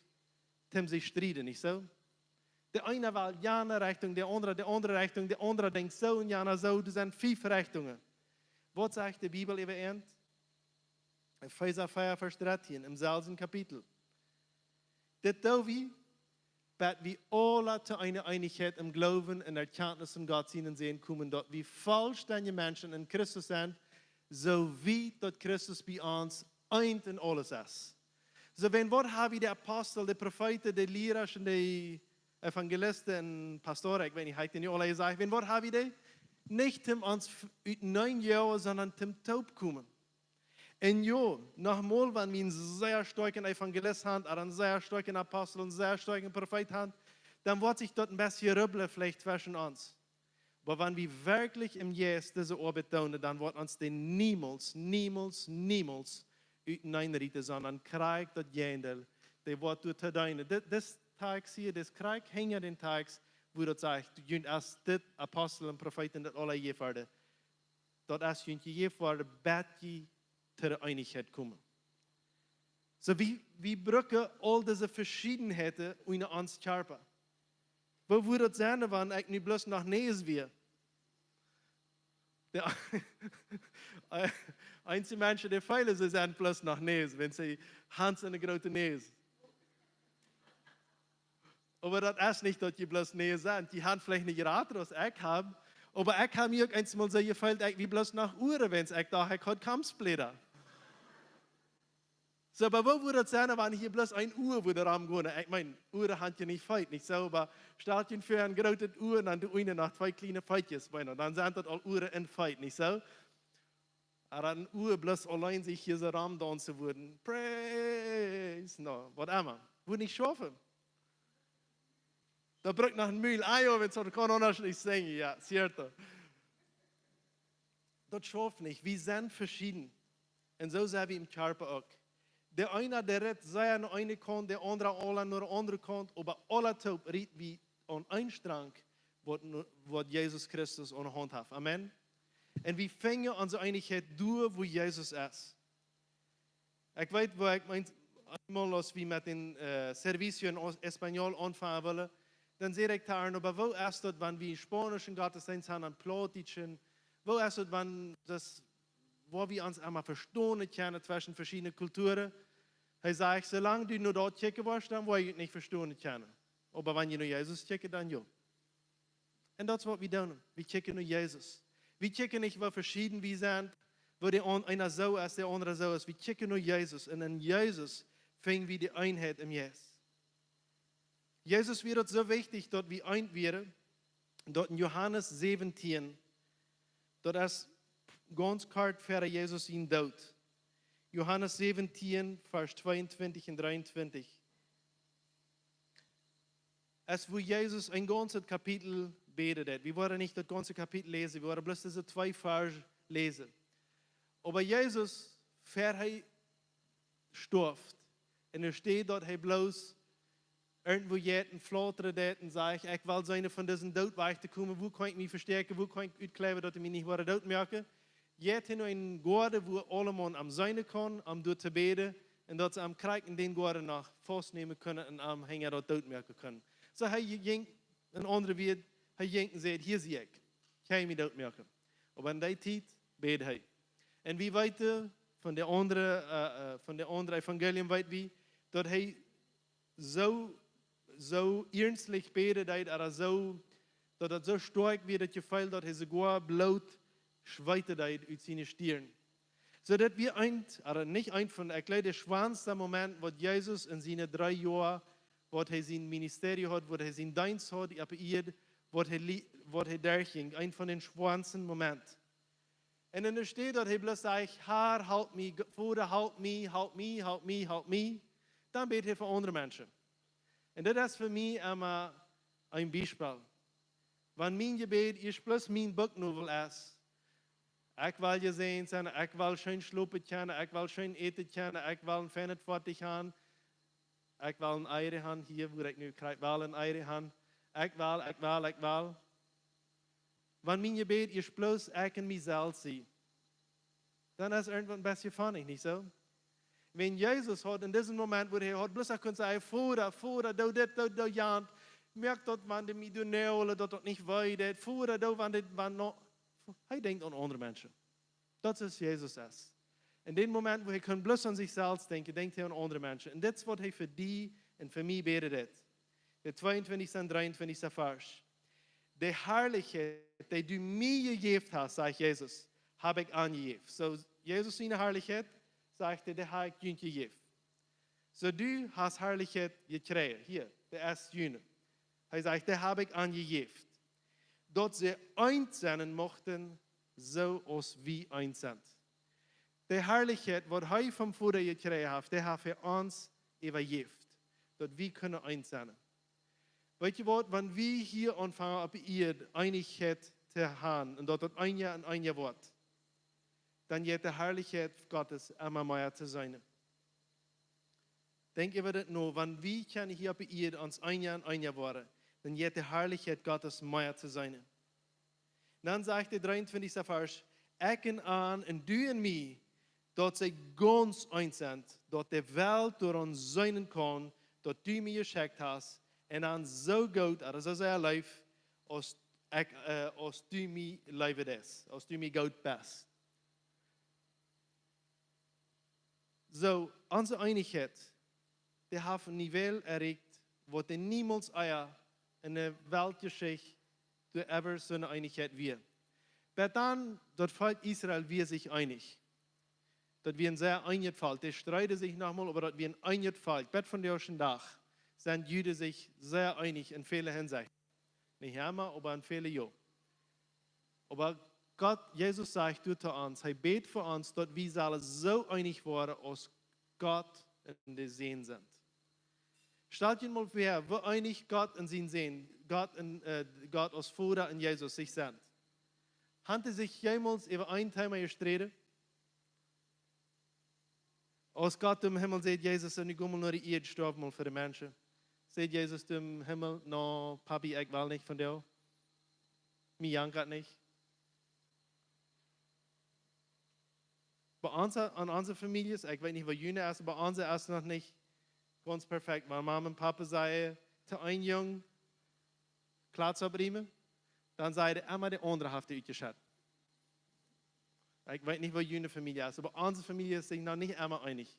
toom sikj strieden, nich soo? De eena well jane Rechtunk, de aundra, de aundre Rechtunk, de aundra denkjt soo un jana soo, doa sent fief Rechtungen. Waut sajcht de Bibel äwa an? Efeesa vea, Varsch dartieen, em selwjen Kapitel. Dit doo wie, bat wie aula to eene Eenichkjeit em Gloowen un Erkjantnis von Gott sienen Sän komen, daut wie vollstendje Menschen en Christus sent, soo wiet daut Christus bie ons eent en aules es. Soo, wan waut haben wie de Apostel, de Profeeten, de Liera un de Evangelisten un Pastoren, ekj weet nich, hab ekj dee nu aula jesajcht, wan waut haben wie dee? Nich toom ons f-, uteneen joagen, sonda toom toopkomen. Un jo, nochmol, wan wie een sea stoakjen Evangelist haben, ooda een sea stoakjen Apostel, een sea stoakjen Profeet haben, dan woat sikj daut een bät rubblen veleicht tweschen ons. Oba wan wie werkjlich em Jeist dise Oabeit doonen, dan woat ons dee niemols, niemols, niemols uteneen rieten, sonda krakjt daut Jäajendeel, dee woat doa to deenen. Dit, dit Tekjst hia, dit krakjt hinja dän Tekjst, wua daut sajcht, junt es dit Apostel un Profeeten daut aula jejäft worden. Daut es junt jejäft worden, bat jie to de Eenichkjeit komen. Soo, wie, wie brucken aul dise Veschiedenheiten en ons Kjarpa. Woo wudd daut sennen, wan ekj nu bloos noch Näs wia? De, eenje Menschen, dee feelen, see sent bloos noch Näs, wan see han eene groote Näs. Oba daut es nich, daut jie bloos Näs sent. Jie han veleicht nich jrata aus ekj hab. Oba ekj hab mie uk eensmol soo jefeelt, ekj wia bloos noch Uaren, wan ekj docht, ekj haud Kampfbläda. Soo, oba woo wudd daut sennen, wan hia bloos een Ua wudd romgonen? Ekj meen, Uaren han je nich Feet, nich soo? Oba stalt junt väa, een grootet Ua un dan de Uaren noch twee kjliene Feetjes, bueno, dan sent daut aul Uaren un Feet, nich soo? Ooda een Ua bloos auleen sikj hia soo romdaunzen wudd. Praise, no, waut emma. Wudd nich schaufen. Daut brukt noch een Mul. Ah jo, wan soo, kaun aundasch nich sinjen. Jo, cierto. Daut schauft nich. Wie sent veschieden. Un soo sent wie em Kjarpa uk. De eena, dee rät sea no eene Kaunt, de aundra aula no de aundre Kaunt, oba aula toop räd wie aun een Strank, waut, waut Jesus Christus aun de Haunt haft. Amen. Un wie finjen onse Eenichkjeit doa, wua Jesus es. Ekj weet, wua ekj meen, eemol aus wie met dän äh, servicio en Español aunfangen wullen, dan säd ekj to am: "Oba woo es daut, wan wie Spaunischen Gottesdeenst haben un Plautdietschen? Woo es daut, wan daut, wua wie ons emma vestonen kjennen tweschen veschiedne Kulturen?" Hee säd: "Soo lang du no daut kjikjen woascht, dan woa jie nich vestonen kjennen. Oba wan jie no Jesus kjikjen, dan jo." Un daut es waut wie doonen. Wie kjikjen no Jesus. Wie kjikjen nich, woo veschieden wie sent, woo de aun-, eena soo es, de aundra soo es. Wie kjikjen no Jesus. Un en Jesus finj wie de Eenheit em Jeist. Jesus wia daut soo wichtich, daut wie eent wieren, daut en Johanes säwentieen, daut es gaunz kort ver Jesus sien Doot. Johanes säwentieen, Varsch tweeuntwintich un dreeuntwintich. Es wua Jesus een gaunzet Kapitel bäden deed. Wie woaren nich daut gaunze Kapitel läsen, wie woaren bloos dise twee Varsch läsen. Oba Jesus, ver hee storf, un doa steit, daut hee bloos irjentwua jeit un flautren deed un sajcht: "Ekj well seenen von disen Doot wajch to komen. Wua kaun ekj mie vestäakjen? Wua kaun ekj utkjleewen, daut dee mie nich woaren dootmoaken?" Jeit hee no eenen Goaden, wua aulemaun am seenen kunnen, om doa to bäden, un daut see am krakjt en dän Goaden noch faustnämen kunnen un am hinja daut dootmoaken kunnen. Soo hee jinkj, en aundre Wieed, hee jinkj un säd: "Hia sie ekj, jie kjennen mie dootmoaken." Oba en dee Tiet bäd hee. Un wie weeten von de aundre, äh, äh, von de aundre Evangelium weet wie, daut hee soo, soo iernstlich bäden deed, ooda soo, daut daut soo stoakj wia, daut Jefeel, daut hee soogoa Bloot schweeten deed ut siene Stirn. Soo daut wia eent, ooda nich eent von, ekj jleew, de schwoaste Moment, waut Jesus en siene dree Joa, waut hee sien Ministerio haud, waut hee sien Deenst haud opp de Ieed, waut hee lie-, waut hee derchjinkj, eent von de schwoaste Momenten. Un en de Städ, daut hee bloos sajcht: "Herr, halp mie, G-, Voda, halp mie, halp mie, halp mie, halp mie", dan bäd hee fa aundre Menschen. Un dit es fa mie emma een Biespel. Wan mien Jebäd ieescht bloos mien Bucknobel es: "Ekj well jesäajent sennen, ekj well scheen schlopen kjennen, ekj well scheen äten kjennen, ekj well een feinet Foatich haben, ekj well een Eide haben, hia, wua ekj nu kjrie-, well een Eide haben, ekj well, ekj well, ekj well." Wan mien Jebäd ieescht bloos ekj un mie selfst sie, dan es irjentwaut een bät funny, nich soo? Wan Jesus haud en disen Moment, wua hee haud bloos kunt sajen: "Voda, Voda, doo dit, doo, doo jant, moak daut, wan dee mie doa näajlen, daut daut nich wee deit, Voda, doo, wan dit, wan no", hee denkjt aun aundre Menschen. Daut es Jesus es. En dän Moment, wua hee kunn bloos aun sikj selfst denkjen, denkjt hee aun aundre Menschen. Un dit es, waut hee fa die un fa mie bäden deed. De tweeuntwintichste un dreeuntwintichste Varsch. "De Harlichkjeit, dee du mie jejäft hast", sajcht Jesus, "hab ekj an jejäft." Soo, Jesus siene Harlichkjeit, sajcht hee, "Dee hab ekj junt jejäft." Soo, du hast Harlichkjeit jekjräajen. Hia, dee es june. Hee sajcht, "Dee hab ekj an jejäft, daut see eent sennen muchten, soo aus wie eent sent." De Harlichkjeit, waut hee vom Voda jekjräajen haft, dee haft hee ons äwajäft, daut wie kunnen eent sennen. Weet jie waut, wan wie hia aunfangen opp de Ieed Eenichkjeit to haben un daut daut eent un eent woat, dan jeit de Harlichkjeit Gottes emma mea to seenen. Denkj äwa dit no, wan wie kjennen hia opp de Ieed ons eent un eent woaren, dan jeit de Harlichkjeit Gottes mea to seenen. Dan sajcht de dreeuntwintichste Varsch: "Ekj en an un du en mie, daut see gaunz eent sent, daut de Welt doaraun seenen kaun, daut du mie jeschekjt hast, un an soo goot, ooda soo sea leef, aus ekj, äh, aus du mie leewen deist, aus du mie goot best." Soo, onse Eenichkjeit, dee haft een Nivel erreicht, waut dee niemols ea en de Weltjeschicht doa ever soone Eenichkjeit wia. Bat dan, daut Volkj Israel wia sikj eenich. Daut wia een sea eenjet Volkj. Dee strieden sikj noch mol, oba daut wia een eenjet Volkj. Bat vondoag dän Dach sent Juden sikj sea eenich en väle Hinsechten. Nich emma, oba en väle jo. Oba Gott, Jesus sajcht doa to ons, hee bät fa ons, daut wie sellen soo eenich woaren aus Gott un de Sän sent. Stalt junt mol väa, woo eenich Gott un sien Sän, Gott un, äh, Gott aus Voda un Jesus sikj sent. Haben dee sikj jemols äwa een Thema jestreden? Aus Gott em Himmel säd: "Jesus, nu go mol no de Ieed, stoaw mol fa de Menschen." Säd Jesus em Himmel: "No, Papi, ekj well nich von die." Mie jankat nich. Bie onse, aun onse Famieljes, ekj weet nich woo june es, bie onse es noch nich gaunz perfekt. Wan Mama un Papa sajen to een Jung: "Kjlats oppriemen", dan säd hee emma, de aundra haft dee utjeschet. Ekj weet nich woo june Famielje es, oba onse Famielje es sikj noch nich emma eenich.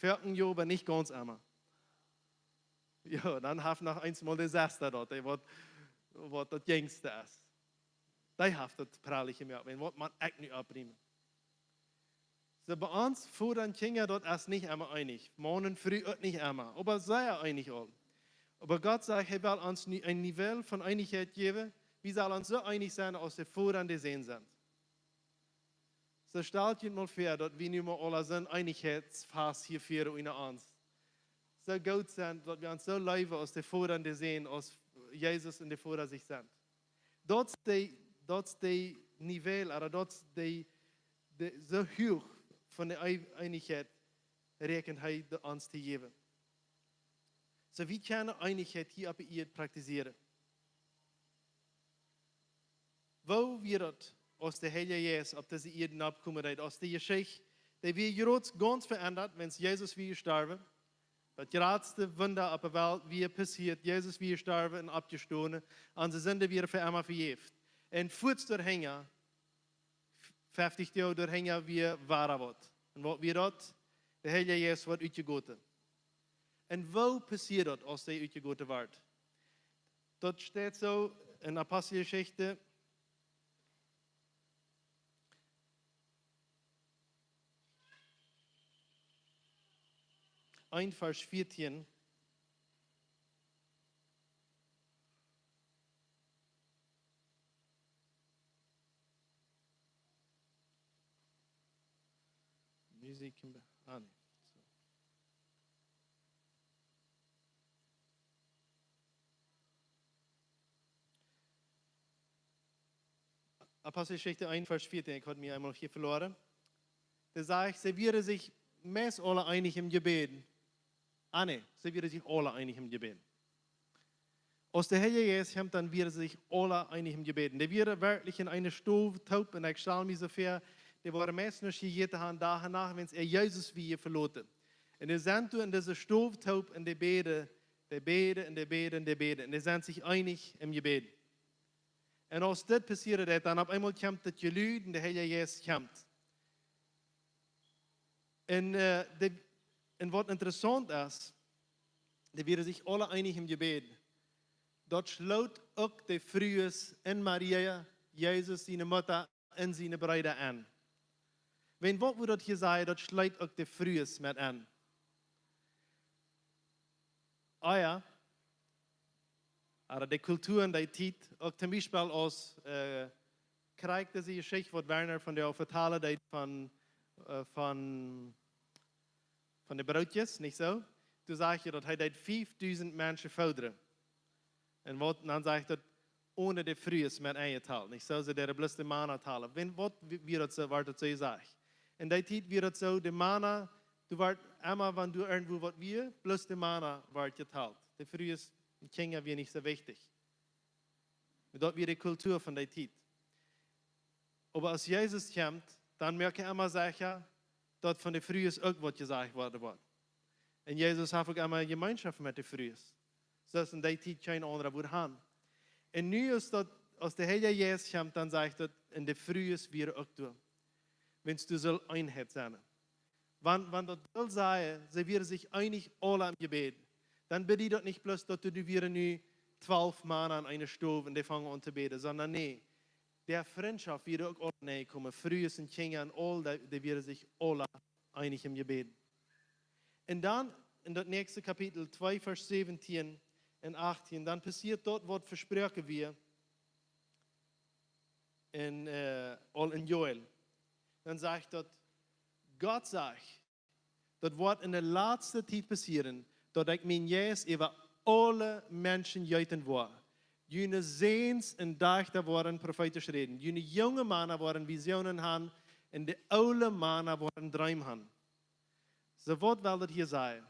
Foaken jo, oba nich gaunz emma. Jo, dan haft noch eensmol de Sesta daut, dee waut, waut daut jinjste es. Dee haft daut pralich jemoakt, wan waut mott ekj nu oppriemen. Soo, bie ons Voda un Kjinja, daut es nich emma eenich. Maun un Fru uk nich emma, oba sea eenich aul. Oba Gott sajcht, hee well ons nu een Niveau von Eenichkjeit jäwen. Wie sellen ons soo eenich sennen aus de Voda un de Sän sent. Soo stalt junt mol väa, daut wie nu mol aula soon Eenichkjeitsfast hia fieren unja ons. Soo goot sent, daut wie ons soo leewen aus de Voda un de Sän, aus Jesus un de Voda sikj sent. Daut es de, daut es de Niveau, ooda daut es de, de, soo huach von de Ei-, Eenichkjeit räakjent hee de, ons to jäwen. Soo, wie kjennen Eenichkjeit hia opp de Ieed praktizieren. Woo wia daut, aus de Heilja Jeist opp dise Ieed nopp kjeem, aus de Jeschicht, dee wia jrod gaunz veendat, wiels Jesus wia jestorwen. Daut jratste Wunda opp de Welt wia passieet, Jesus wia jestorwen un oppjestonen, onse Sinden wieren fa emma vejäft. Un fuats doahinja, feftich Doag doahinja, wia wada waut. Un waut wia daut? De Heilja Jeist wort utjegoten. Un woo passieed daut, aus dee utjegoten wort? Daut steit soo en Aposteljeschicht een, Varsch vieetieen. Muziek en be-, ah, nä. Soo. Aposteljeschicht een, Varsch vieetieen, ekj haud mie eemol hia veloaren. Doa sajcht, see wieren sikj meist aula eenich em Jebäd. Ah, nä, see wieren sikj aula eenich em Jebäd. Aus de Heilja Jeist kjeem, dan wieren see sikj aula eenich em Jebäd. Dee wieren werkjlich en eene Stow toop, un ekj stal mie soo väa, dee wieren meist nich jejäten han Dach un Nacht, wiels see Jesus wia veloten. Un dee sent doa en dise Stow toop un dee bäden, dee bäden un dee bäden un dee bäden. Un dee sent sikj eenich em Jebäd. Un aus dit passieet, dan opp eemol kjemt daut Jelud un de Heilja Jeist kjemt. Un, äh, de, un waut interessaunt es, dee wieren sikj aula eenich em Jebäd. Daut schloot uk de Frues un Maria, Jesus siene Mutta, un siene Breeda aun. Wan waut wudd daut hia sajen, daut schloot uk de Frues met aun. Ah jo, ooda de Kultua en dee Tiet, uk toom Biespel aus, äh, krakjt dise Jeschicht, waut Werner von de Hoff vetalen deed von, äh, von, von de Brootjes, nich soo? Doa sajcht daut hee deed fiefdusent Menschen foodren. Un waut, dan sajcht daut, onen de Frues met enjetalt, nich soo? See deeden bloos de Mana talen. Wan waut wi-, wia daut soo, wort daut soo jesajcht. En dee Tiet wia daut soo, de Mana, doa wort emma, wan doa irjentwua waut wia, bloos de Mana wort jetalt. De Frues un Kjinja wia nich soo wichtich. Daut wia de Kultua von dee Tiet. Oba aus Jesus kjemt, dan moakt hee emma secha, daut von de Frues uk waut jesajcht woat, woat. Un Jesus haft uk emma Jemeenschoft met de Frues. Soo aus en dee Tiet kjeen aundra wudd han. Un nu es daut, aus de Heilja Jeist kjemt, dan sajcht daut, un de Frues wieren uk doa. Wiels doa saul Eenheit sennen. Wan, wan daut well sajen, see wieren sikj eenich aula em Jebäd, dan bediet daut nich bloos, daut doa wieren nu twalf Mana en eene Stow un dee fungen aun to bäden, sonda nä, de Frintschoft wia uk aul, nä, komen Frues un Kjinja un aul, dee, dee wieren sikj aula eenich em Jebäd. Un dan, en daut näakjste Kapitel twee, Varsch säwentieen un achtieen, dan passieet daut, waut vesproaken wia, en, äh, aul en Joel. Dan sajcht daut, Gott sajcht, daut woat en de latste Tiet passieren, daut ekj mienen Jeist äwa aule Menschen jeeten woa. June Säns un Dajchta woaren profeetisch räden. June junge Mana woaren Visionen han un de oole Mana woaren Dreem han. Soo, waut well daut hia sajen?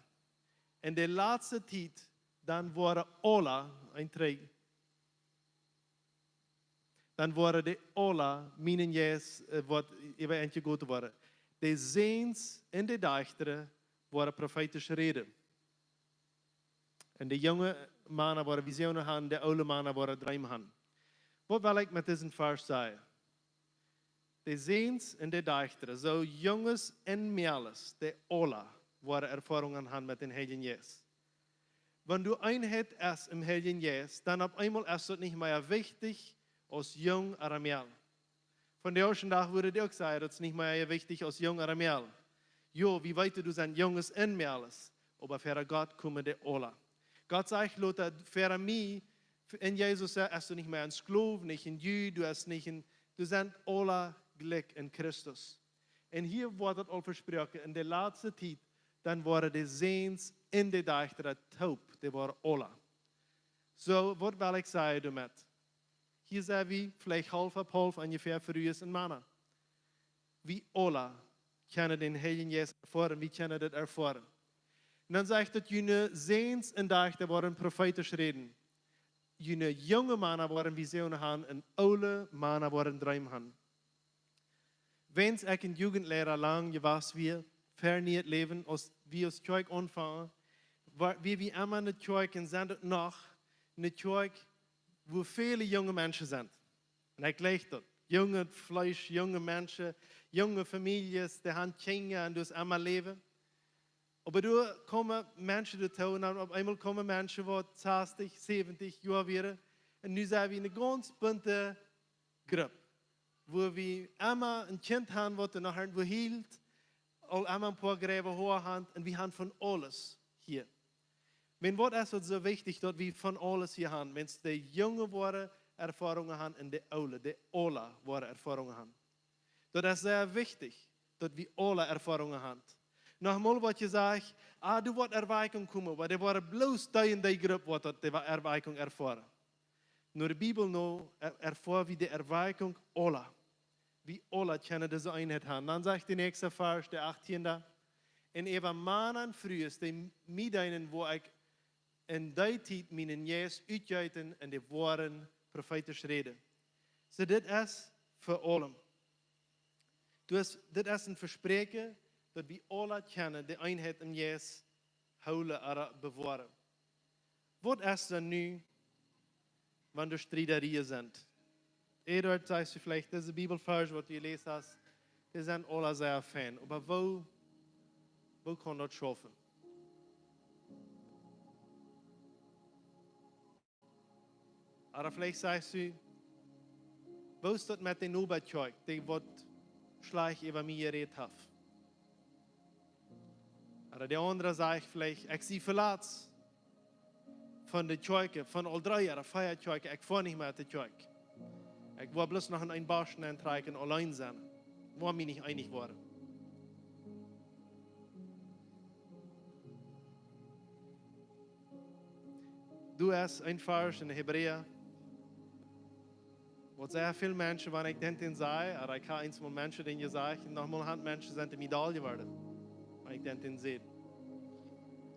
En de latste Tiet, dan woaren aula, een, twee, dan woaren dee aula, mienen Jeist, äh, woat äwa an jegoten woaren. De Säns un de Dajchta woaren profeetisch räden. Un de junge Mana woaren Visionen han, de oole Mana woaren Dreem han. Waut well ekj met disen Varsch sajen? De Säns un de Dajchta, soo Junges un Mejales, dee aula woaren Erfoarungen han met dän Heiljen Jeist. Wan doa Eenheit es em Heiljen Jeist, dan opp eemol es daut nich mea wichtich aus jung ooda mejal. Vondoag dän Dach wudd ekj uk sajen, daut es nich mea wichtich aus jung ooda mejal. Jo, wie weeten, doa sent Junges un Mejales, oba ver Gott komen dee aula. Gott sajcht: "Lot daut ver mie, en Jesus, es doa nich mea een Sklow, nich een Jud, doa es nich een, doa sent aula jlikj en Christus." Un hia woat daut aul vesproaken, en de latste Tiet, dan woaren de Säns un de Dajchta toop, dee woaren aula. Soo, waut well ekj sajen doamet? Hia sent wie veleicht haulf opp haulf onjefäa, Frues un Mana. Wie aula kjennen dän Heiljen Jeist erfoaren, wie kjennen daut erfoaren. Un dan sajcht daut, june Säns un Dajchta woaren profeetisch räden. June junge Mana woaren Visionen han un oole Mana woaren Dreem han. Wiels ekj een Jugendleida lang jewast wia, ver Nieet Läwen, aus wie aus Kjoakj aunfungen, wia, wia wie emma ne Kjoakj un sent uk noch ne Kjoakj, wua väle junge Menschen sent. Un ekj leew daut. Junget Fleesch, junge Menschen, junge Famieljes, dee han Kjinja un daut es emma Läwen. Oba doa komen Menschen doatoo un dan opp eemol komen Menschen, waut sastich, säwentich Joa wieren. Un nu sent wie ne gaunz bunte Grupp, wua wie emma een Kjint han, waut doa noch irjentwua hilt, aul emma een poa greiwe Hoa han, un wie han von aules hia. Wan, waut es daut soo wichtich, daut wie von aules hia han? Wiels de Junge woaren Erfoarungen han un de Oole, de aula woaren Erfoarungen han. Daut es sea wichtich, daut wie aula Erfoarungen han. Noch mol woat jesajcht: "Ah, doa woat Erweckung komen," oba dee woaren bloos dee en dee Grupp, waut daut de Erweckung erfoaren. No de Bibel no er-, erfoa wie de Erweckung aula. Wie aula kjennen dise Eenheit han. Dan sajcht de näakjste Varsch, de achttiende: "Un äwa Mana un Frues, dee mie deenen, woa ekj en dee Tiet mienen Jeist utjeeten un dee woaren profeetisch räden." Soo, dit es fa aulem. Doa es, dit es een Vespräakjen, daut wie aula kjennen de Eenheit em Jeist hoolen ooda bewoaren. Waut es dan nu, wan doa Striederien sent? Eduard, sajchst du veleicht, dise Bibelvarsch, waut du jeläst hast, dee sent aula sea fein. Oba woo, woo kaun daut schaufen? Ooda veleicht sajchst du: "Woo es daut met de Noba Kjoakj, dee waut schlajcht äwa mie jerät haft?" Ooda de aundra sajcht veleicht: "Ekj sie velatst von de Kjoakj, von aul dree ooda vea Kjoakjen, ekj foa nich mea no de Kjoakj. Ekj woa bloos noch en een Bosch nenntrakjen, auleen sennen. Woa mie nich eenich woaren." Doa es een Varsch en Hebräa, waut sea väl Menschen, wan ekj dän dän saj, ooda ekj hab eemol Menschen dän jesajcht, un noch mol han Menschen sent de Medalje worden, wan ekj dän dän säd.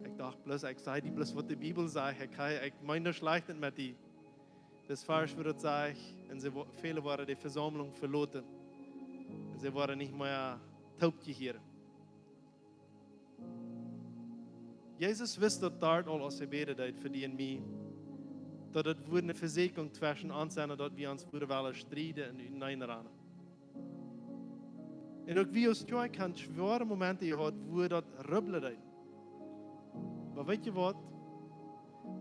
Ekj docht bloos, ekj saj die bloos, waut de Bibel sajcht, ekj, ekj meen nuscht Schlajchtet met die. Dis Varsch woat daut sajen, un see wo-, väle woaren de Vesaumlunk veloten. Un see woaren nich mea toop jehieren. Jesus wist daut doa aul, aus hee bäden deed fa die un mie, daut et wudd eene Vesieekjunk tweschen ons sennen, daut wie ons wudden wellen strieden un uteneen rannen. Un uk wie aus Kjoakj haben schwoare Momenten jehaut, wua daut rubblen deed. Oba weetst du waut?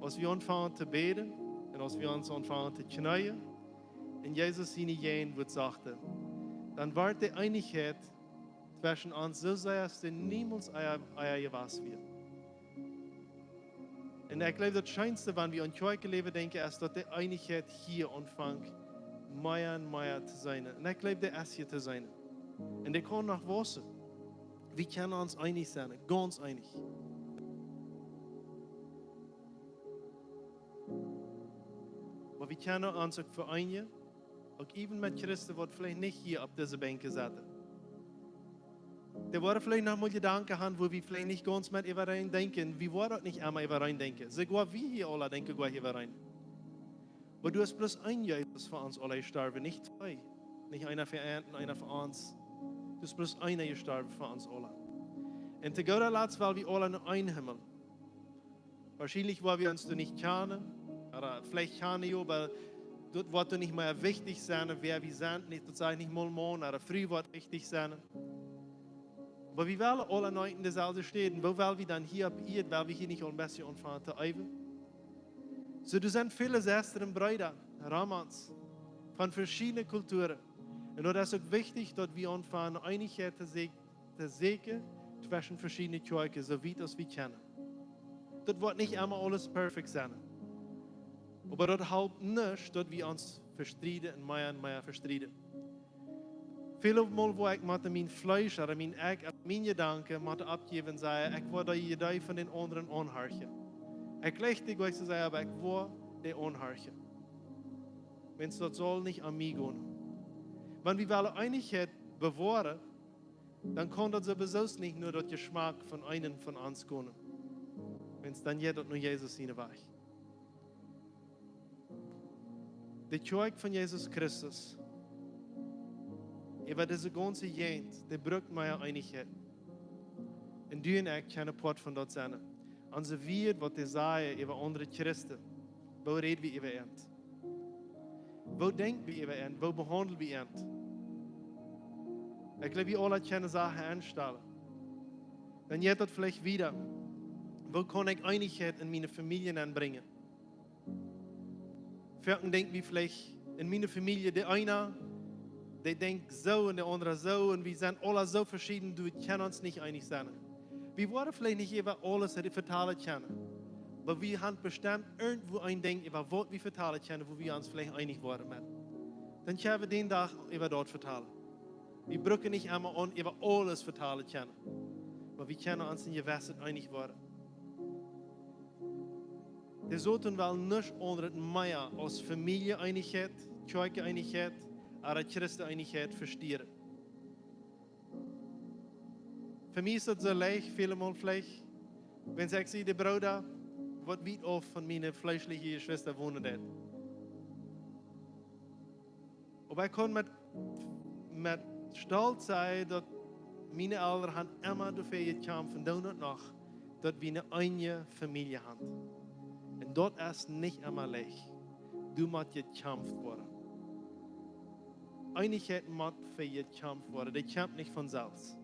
Aus wie aunfungen to bäden un aus wie ons aunfungen to kjneeen un Jesus siene Jäajenwuat sochten, dan wort de Eenichkjeit tweschen ons soo sea aus see niemols ea, ea jewast wia. Un ekj jleew, daut scheenste, wan wie aun Kjoakjenläwen denkjen, es, daut de Eenichkjeit hia aunfangt, mea un mea to sennen. Un ekj jleew, dee es hia to sennen. Un dee kaun noch wausen. Wie kjennen ons eenich sennen, gaunz eenich. Oba wie kjennen ons uk vereenijen, uk even met Christen, waut veleicht nich hia opp dise Benkj sitten. Dee woaren veleicht noch mol Jedanken haben, wua wie veleicht nich gaunz met äwareen denkjen. Wie woaren uk nich emma äwareen denkjen. Soogoa wie hia aula denkjen goa äwareen. Oba doa es bloos een Jesus fa ons aula jestorwen, nich twee. Nich eena fa an un eena fa ons. Doa es bloos eena jestorwen fa ons aula. Un to gooda Latst well wie aula no een Himmel. Woarschienlich woa wie ons doa nich kjanen, ooda veleicht kjanen wie, oba daut woat doa nich mea wichtich sennen, wäa wie sent. Nich, daut saj ekj nich mol, Maun ooda Fru woat wichtich sennen. Oba wie wellen aula no deeselwje Städ. Woo well wie dan hia opp Ieed, well wie hia nich aul een bät aunfangen to äwen? Soo, doa sent väle Sestren un Breeda, Romans, von veschiedne Kulturen. Un daut es uk wichtich, daut wie aunfangen Eenichkjeit to sä-, to säkjen tweschen veschiedne Kjoakjen, soo wiet aus wie kjennen. Daut woat nich emma aules perfekt sennen. Oba daut halpt nuscht, daut wie ons vestrieden un mea un mea vestrieden. Väl mol woa ekj met mien Fleesch ooda mien Ekj, ooda miene Jedanken met oppjäwen, saj ekj, ekj woa de Iedee von dän aundren aunhorchen. Ekj leew dee goanich soo sea, oba ekj woa dee aunhorchen. Wan daut saul nich aun mie gonen. Wan wie wellen Eenichkjeit bewoaren, dan kaun daut sowieso nich no daut Jeschmack von eenen von ons gonen. Wan, dan jeit daut no Jesus sienen Wajch. De Kjoakj von Jesus Christus, äwa dise gaunze Jäajent, dee brukt mea Eenichkjeit. Un du un ekj kjennen Poat von daut sennen. Onse Wieed, waut dee sajen äwa aundre Christen, woo räd wie äwa an? Woo denkj wie äwa an? Woo behaundel wie an? Ekj jleew, wie aula kjennen Sachen aunstalen. Dan jeit daut veleicht wieda. Woo kaun ekj Eenichkjeit en miene Famielje nenbrinjen? Foaken denkj wie veleicht en miene Famielje, de eena, dee denkjt soo un de aundra soo, un wie sent aula soo veschieden, daut wie kjennen ons nich eenich sennen. Wie woaren veleicht nich äwa aules re-, vetalen kjennen, oba wie haben bestemt irjentwoo een Dinkj, äwa waut wie vetalen kjennen, wua wie ons veleicht eenich woaren met. Dan kjenn wie dän Dach äwa daut vetalen. Wie brucken nich emma aun äwa aules vetalen kjennen, oba wie kjennen ons en jewesset eenich woaren. De Soton well nuscht aundret mea aus Famielje-Eenichkjeit, Kjoakj-Eenichkjeit, ooda Christen-Eenichkjeit vestieren. Fa mie es daut soo leicht, väle Mol veleicht, wan ekj see, de Brooda, waut wiet auf von miene fleeschliche Jeschwista wonen deit. Oba ekj kaun met, met Stolt sajen, daut miene Elren haben emma doafäa jekjamft, un doonen daut noch, daut wie eene eenje Famielje haben. Un daut es nich emma leicht. Doa mott jekjamft woaren. Eenichkjeit mott vejekjamft woaren. Dee kjemt nich von selfst.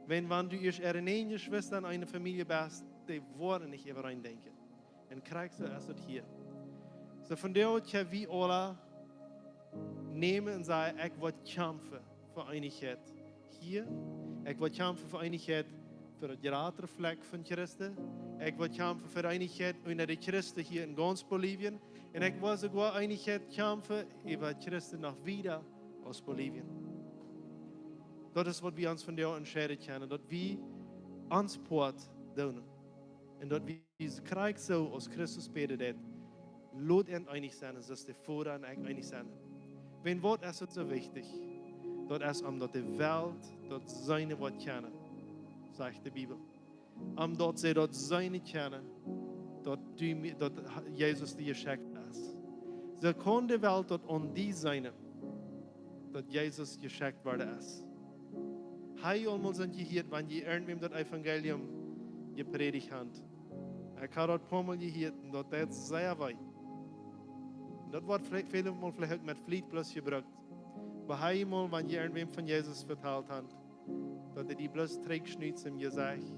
Wan, wan du ieescht äare näajen Jeschwista en eene Famielje best, dee woaren nich äwareen denkjen. Un krakjt soo es daut hia. Soo von doa kjenn wie aula nämen un sajen, ekj woa kjamfen fa Eenichkjeit hia. Ekj woa kjamfen fa Eenichkjeit fa daut jratre Flakj von Christen. Ekj woa kjamfen fa Eenichkjeit unja de Christen hia en gaunz Bolivien. Un ekj woa soogoa Eenichkjeit kjamfen äwa Christen noch wieda aus Bolivien. Daut es waut wie ons von doa entscheiden kjennen, daut wie ons Poat doonen. Un daut wie krakjt soo aus Christus bäden deed, lot an eenich sennen, soo aus de Voda un ekj eenich sent. Wan, waut es daut soo wichtich? Daut es, om daut de Welt daut seenen woat kjennen, sajcht de Bibel. Om daut see daut seenen kjennen, daut du mie, daut Jesus die jeschekjt es. Soo kaun de Welt daut aun die seenen, daut Jesus jeschekjt worden es. Hab jie aul mol soont jehieet, wan jie irjentwäm daut Evangelium jeprädicht haben? Ekj hab daut poamol jehieet un daut deit sea wee. Un daut woat ve-, väle Mol veleicht uk met Fliet bloos jebrukt. Oba hab jie mol, wan jie irjentwäm von Jesus vetalt haben, daut dee die bloos trigjschnuten em Jesecht?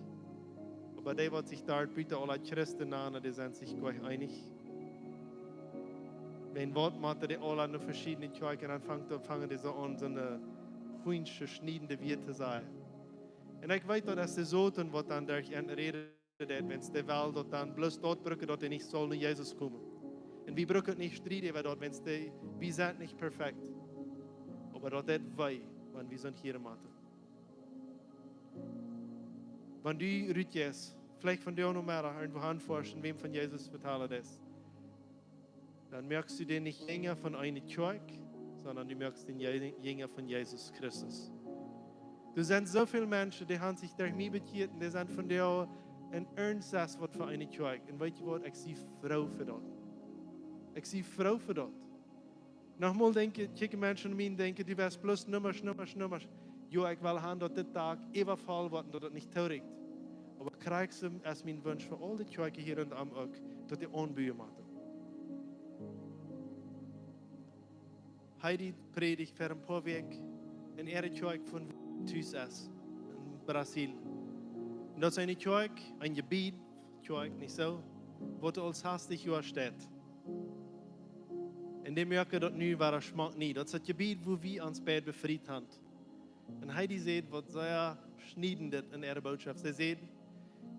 Oba dee, waut sikj doa buta aula Christen nanen, dee sent sikj goanich eenich. Wan, waut motten dee aula no veschiedne Kjoakjen aunfangen, dan fangen dee soo aun, soone hunsche, schniedende Wieed to sajen. Un ekj weet, daut es de Soton, waut dan derch an räden deit, wan de Welt daut dan bloos daut brukt, daut dee nich saul no Jesus komen. Un wie brucken nich strieden äwa daut, wan dee, wie sent nich perfekt. Oba daut deit wee, wan wie soont hieren motten. Wan du rutjeist, veleicht von doa no mea, irjentwua aunfoascht, wäm von Jesus vetalen deist, dan moakst du dän nich jinja von eene Kjoakj, sonda du moakst dän Je-, jinja von Jesus Christus. Doa sent soo väl Menschen, dee haben sikj derch mie bekjieet un dee sent von doa en Ernst es waut fa eene Kjoakj. Un weetst du waut, ekj sie froo fa daut. Ekj sie froo fa daut. Nochmol denkjen, kjikjen Menschen no mie un denkjen, du west bloos Nummasch, Nummasch, Nummasch. Jo, ekj well han, daut dit Dak äwavoll woat un daut daut nich toorieekjt. Oba krakjt soo es mien Wunsch fa aul de Kjoakjen hia en Am uk, daut dee aunbuen motten. Heidi prädicht ver een poa Wäakj en äare Kjoakj von tus es, en Brasil. Un daut es eene Kjoakj, een Jebied, Kjoakj, nich soo, waut aul sastich Joa steit. Un dee moaken daut nu wada schmock nie. Daut es daut Jebied, wua wie ons beid befriet han. Un Heidi säd waut sea schniedent en äare Bootschoft. See säd,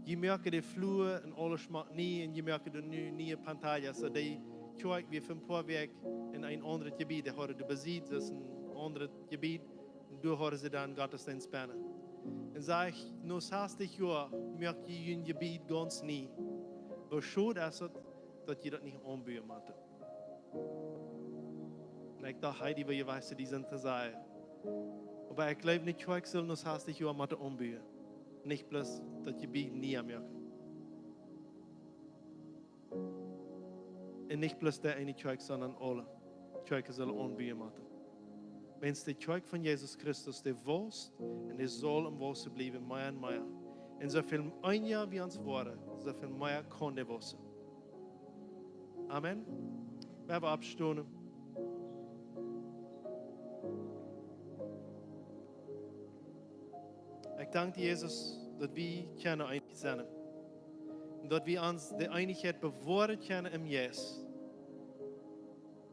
jie moaken de Flua un aules schmock nie un jie moaken doa nu niee pantallas. Soo dee Kjoakj wia fa een poa Wäakj en een aundret Jebied. Dee hauden doa besied, daut es een aundret Jebied. Un doa hauden see dan Gottesdeenst bennen. Un säd ekj, no sastich Joa moak jie jun Jebied gaunz nie. Woo schod es daut, daut jie daut nich aunbuen motten. Un ekj docht, Heidi, woo jie weeten, dee sent to sajen. Oba ekj jleew nich, Kjoakj sull no sastich Joa motten aunbuen. Nich bloos daut Jebied nie moaken. Un nich bloos de eene Kjoakj, sonda aule Kjoakjen sullen aunbuen motten. Wiels de Kjoakj von Jesus Christus, dee wausst un dee saul aum Wausse bliewen, mea un mea. Un soo väl eenja wie ons woaren, soo väl mea kaun dee waussen. Amen. Wie haben oppstonen. Ekj dank die, Jesus, daut wie kjennen eenich sennen. Un daut wie ons de Eenichkjeit bewoaren kjennen em Jeist.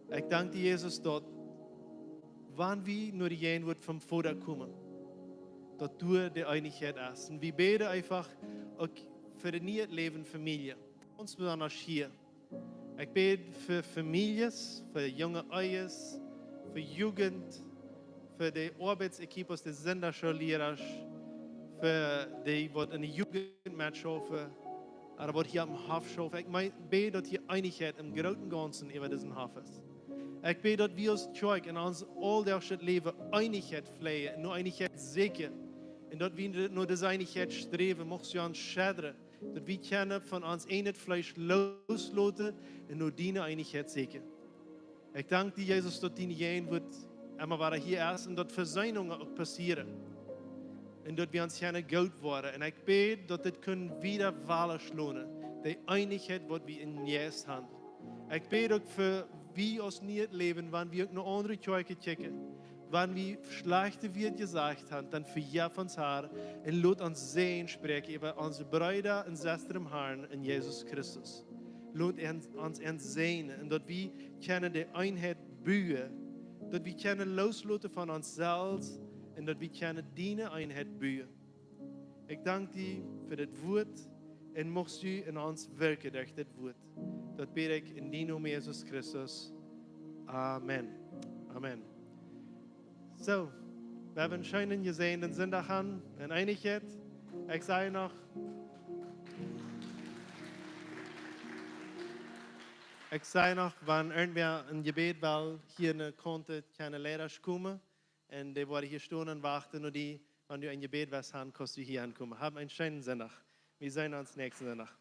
Ekj dank die, Jesus, daut wan wie no de Jäajenwoat vom Voda komen, daut doa de Eenichkjeit es. Un wie bäden eefach uk fa de Nieet Läwen Famielje, gaunz besonda hia. Ekj bäd fa Famieljes, fa junge Ehes, fa Jugend, fa de Oabeitsequipos, de Sindachschoollierasch, fa dee waut en de Jugend metschaufen, ooda waut hia aum Hoff schaufen. Ekj meen, bäd daut hia Eenichkjeit em grooten Gaunzen äwa disen Hoff es. Ekj bäd daut wie aus Kjoakj en ons auldachschet Läwen Eenichkjeit fleejen, no Eenichkjeit sieekjen. Un daut wie no dise Eenichkjeit sträwen, mucht du ons schedren, daut wie kjennen von ons ieejnet Fleesch loosloten un no diene Eenichkjeit sieekjen. Ekj dank die, Jesus, daut diene Jäajenwoat emma wada hia es un daut Vesöhnungen uk passieren. Un daut wie ons kjennen goot woaren. Un ekj bäd daut dit kunn wieda Wellen schlonen, de Eenichkjeit waut wie em Jeist han. Ekj bäd uk fa wie aus Nieet Läwen, wan wie uk no aundre Kjoakjen kjikjen, wan wie schlajchte Wieed jesajcht han, dan vejeff ons, Har, un lot ons Säajen spräakjen äwa onse Breeda un Sestren em Harn en Jesus Christus. Lot ons, ons an säajnen un daut wie kjennen de Eenheit buen, daut wie kjennen loosloten von ons selfst un daut wie kjennen diene Eenheit buen. Ekj dank die fa dit Wuat un muchst du en ons wirkjen derch dit Wuat. Daut bäd ekj en dienen Nomen, Jesus Christus. Amen. Amen. Soo, wie haben eenen scheenen, jesäajenden Sindach han en Eenichkjeit. Ekj saj noch, ekj saj noch, wan irjentwäa een Jebäd well, hia enne Kaunt kjennen Leidasch komen. Un dee woaren hia stonen un wachten no die, wan du een Jebäd west han, kaust du hia aunkomen. Hab eenen scheenen Sindach. Wie seenen ons näakjsten Sindach.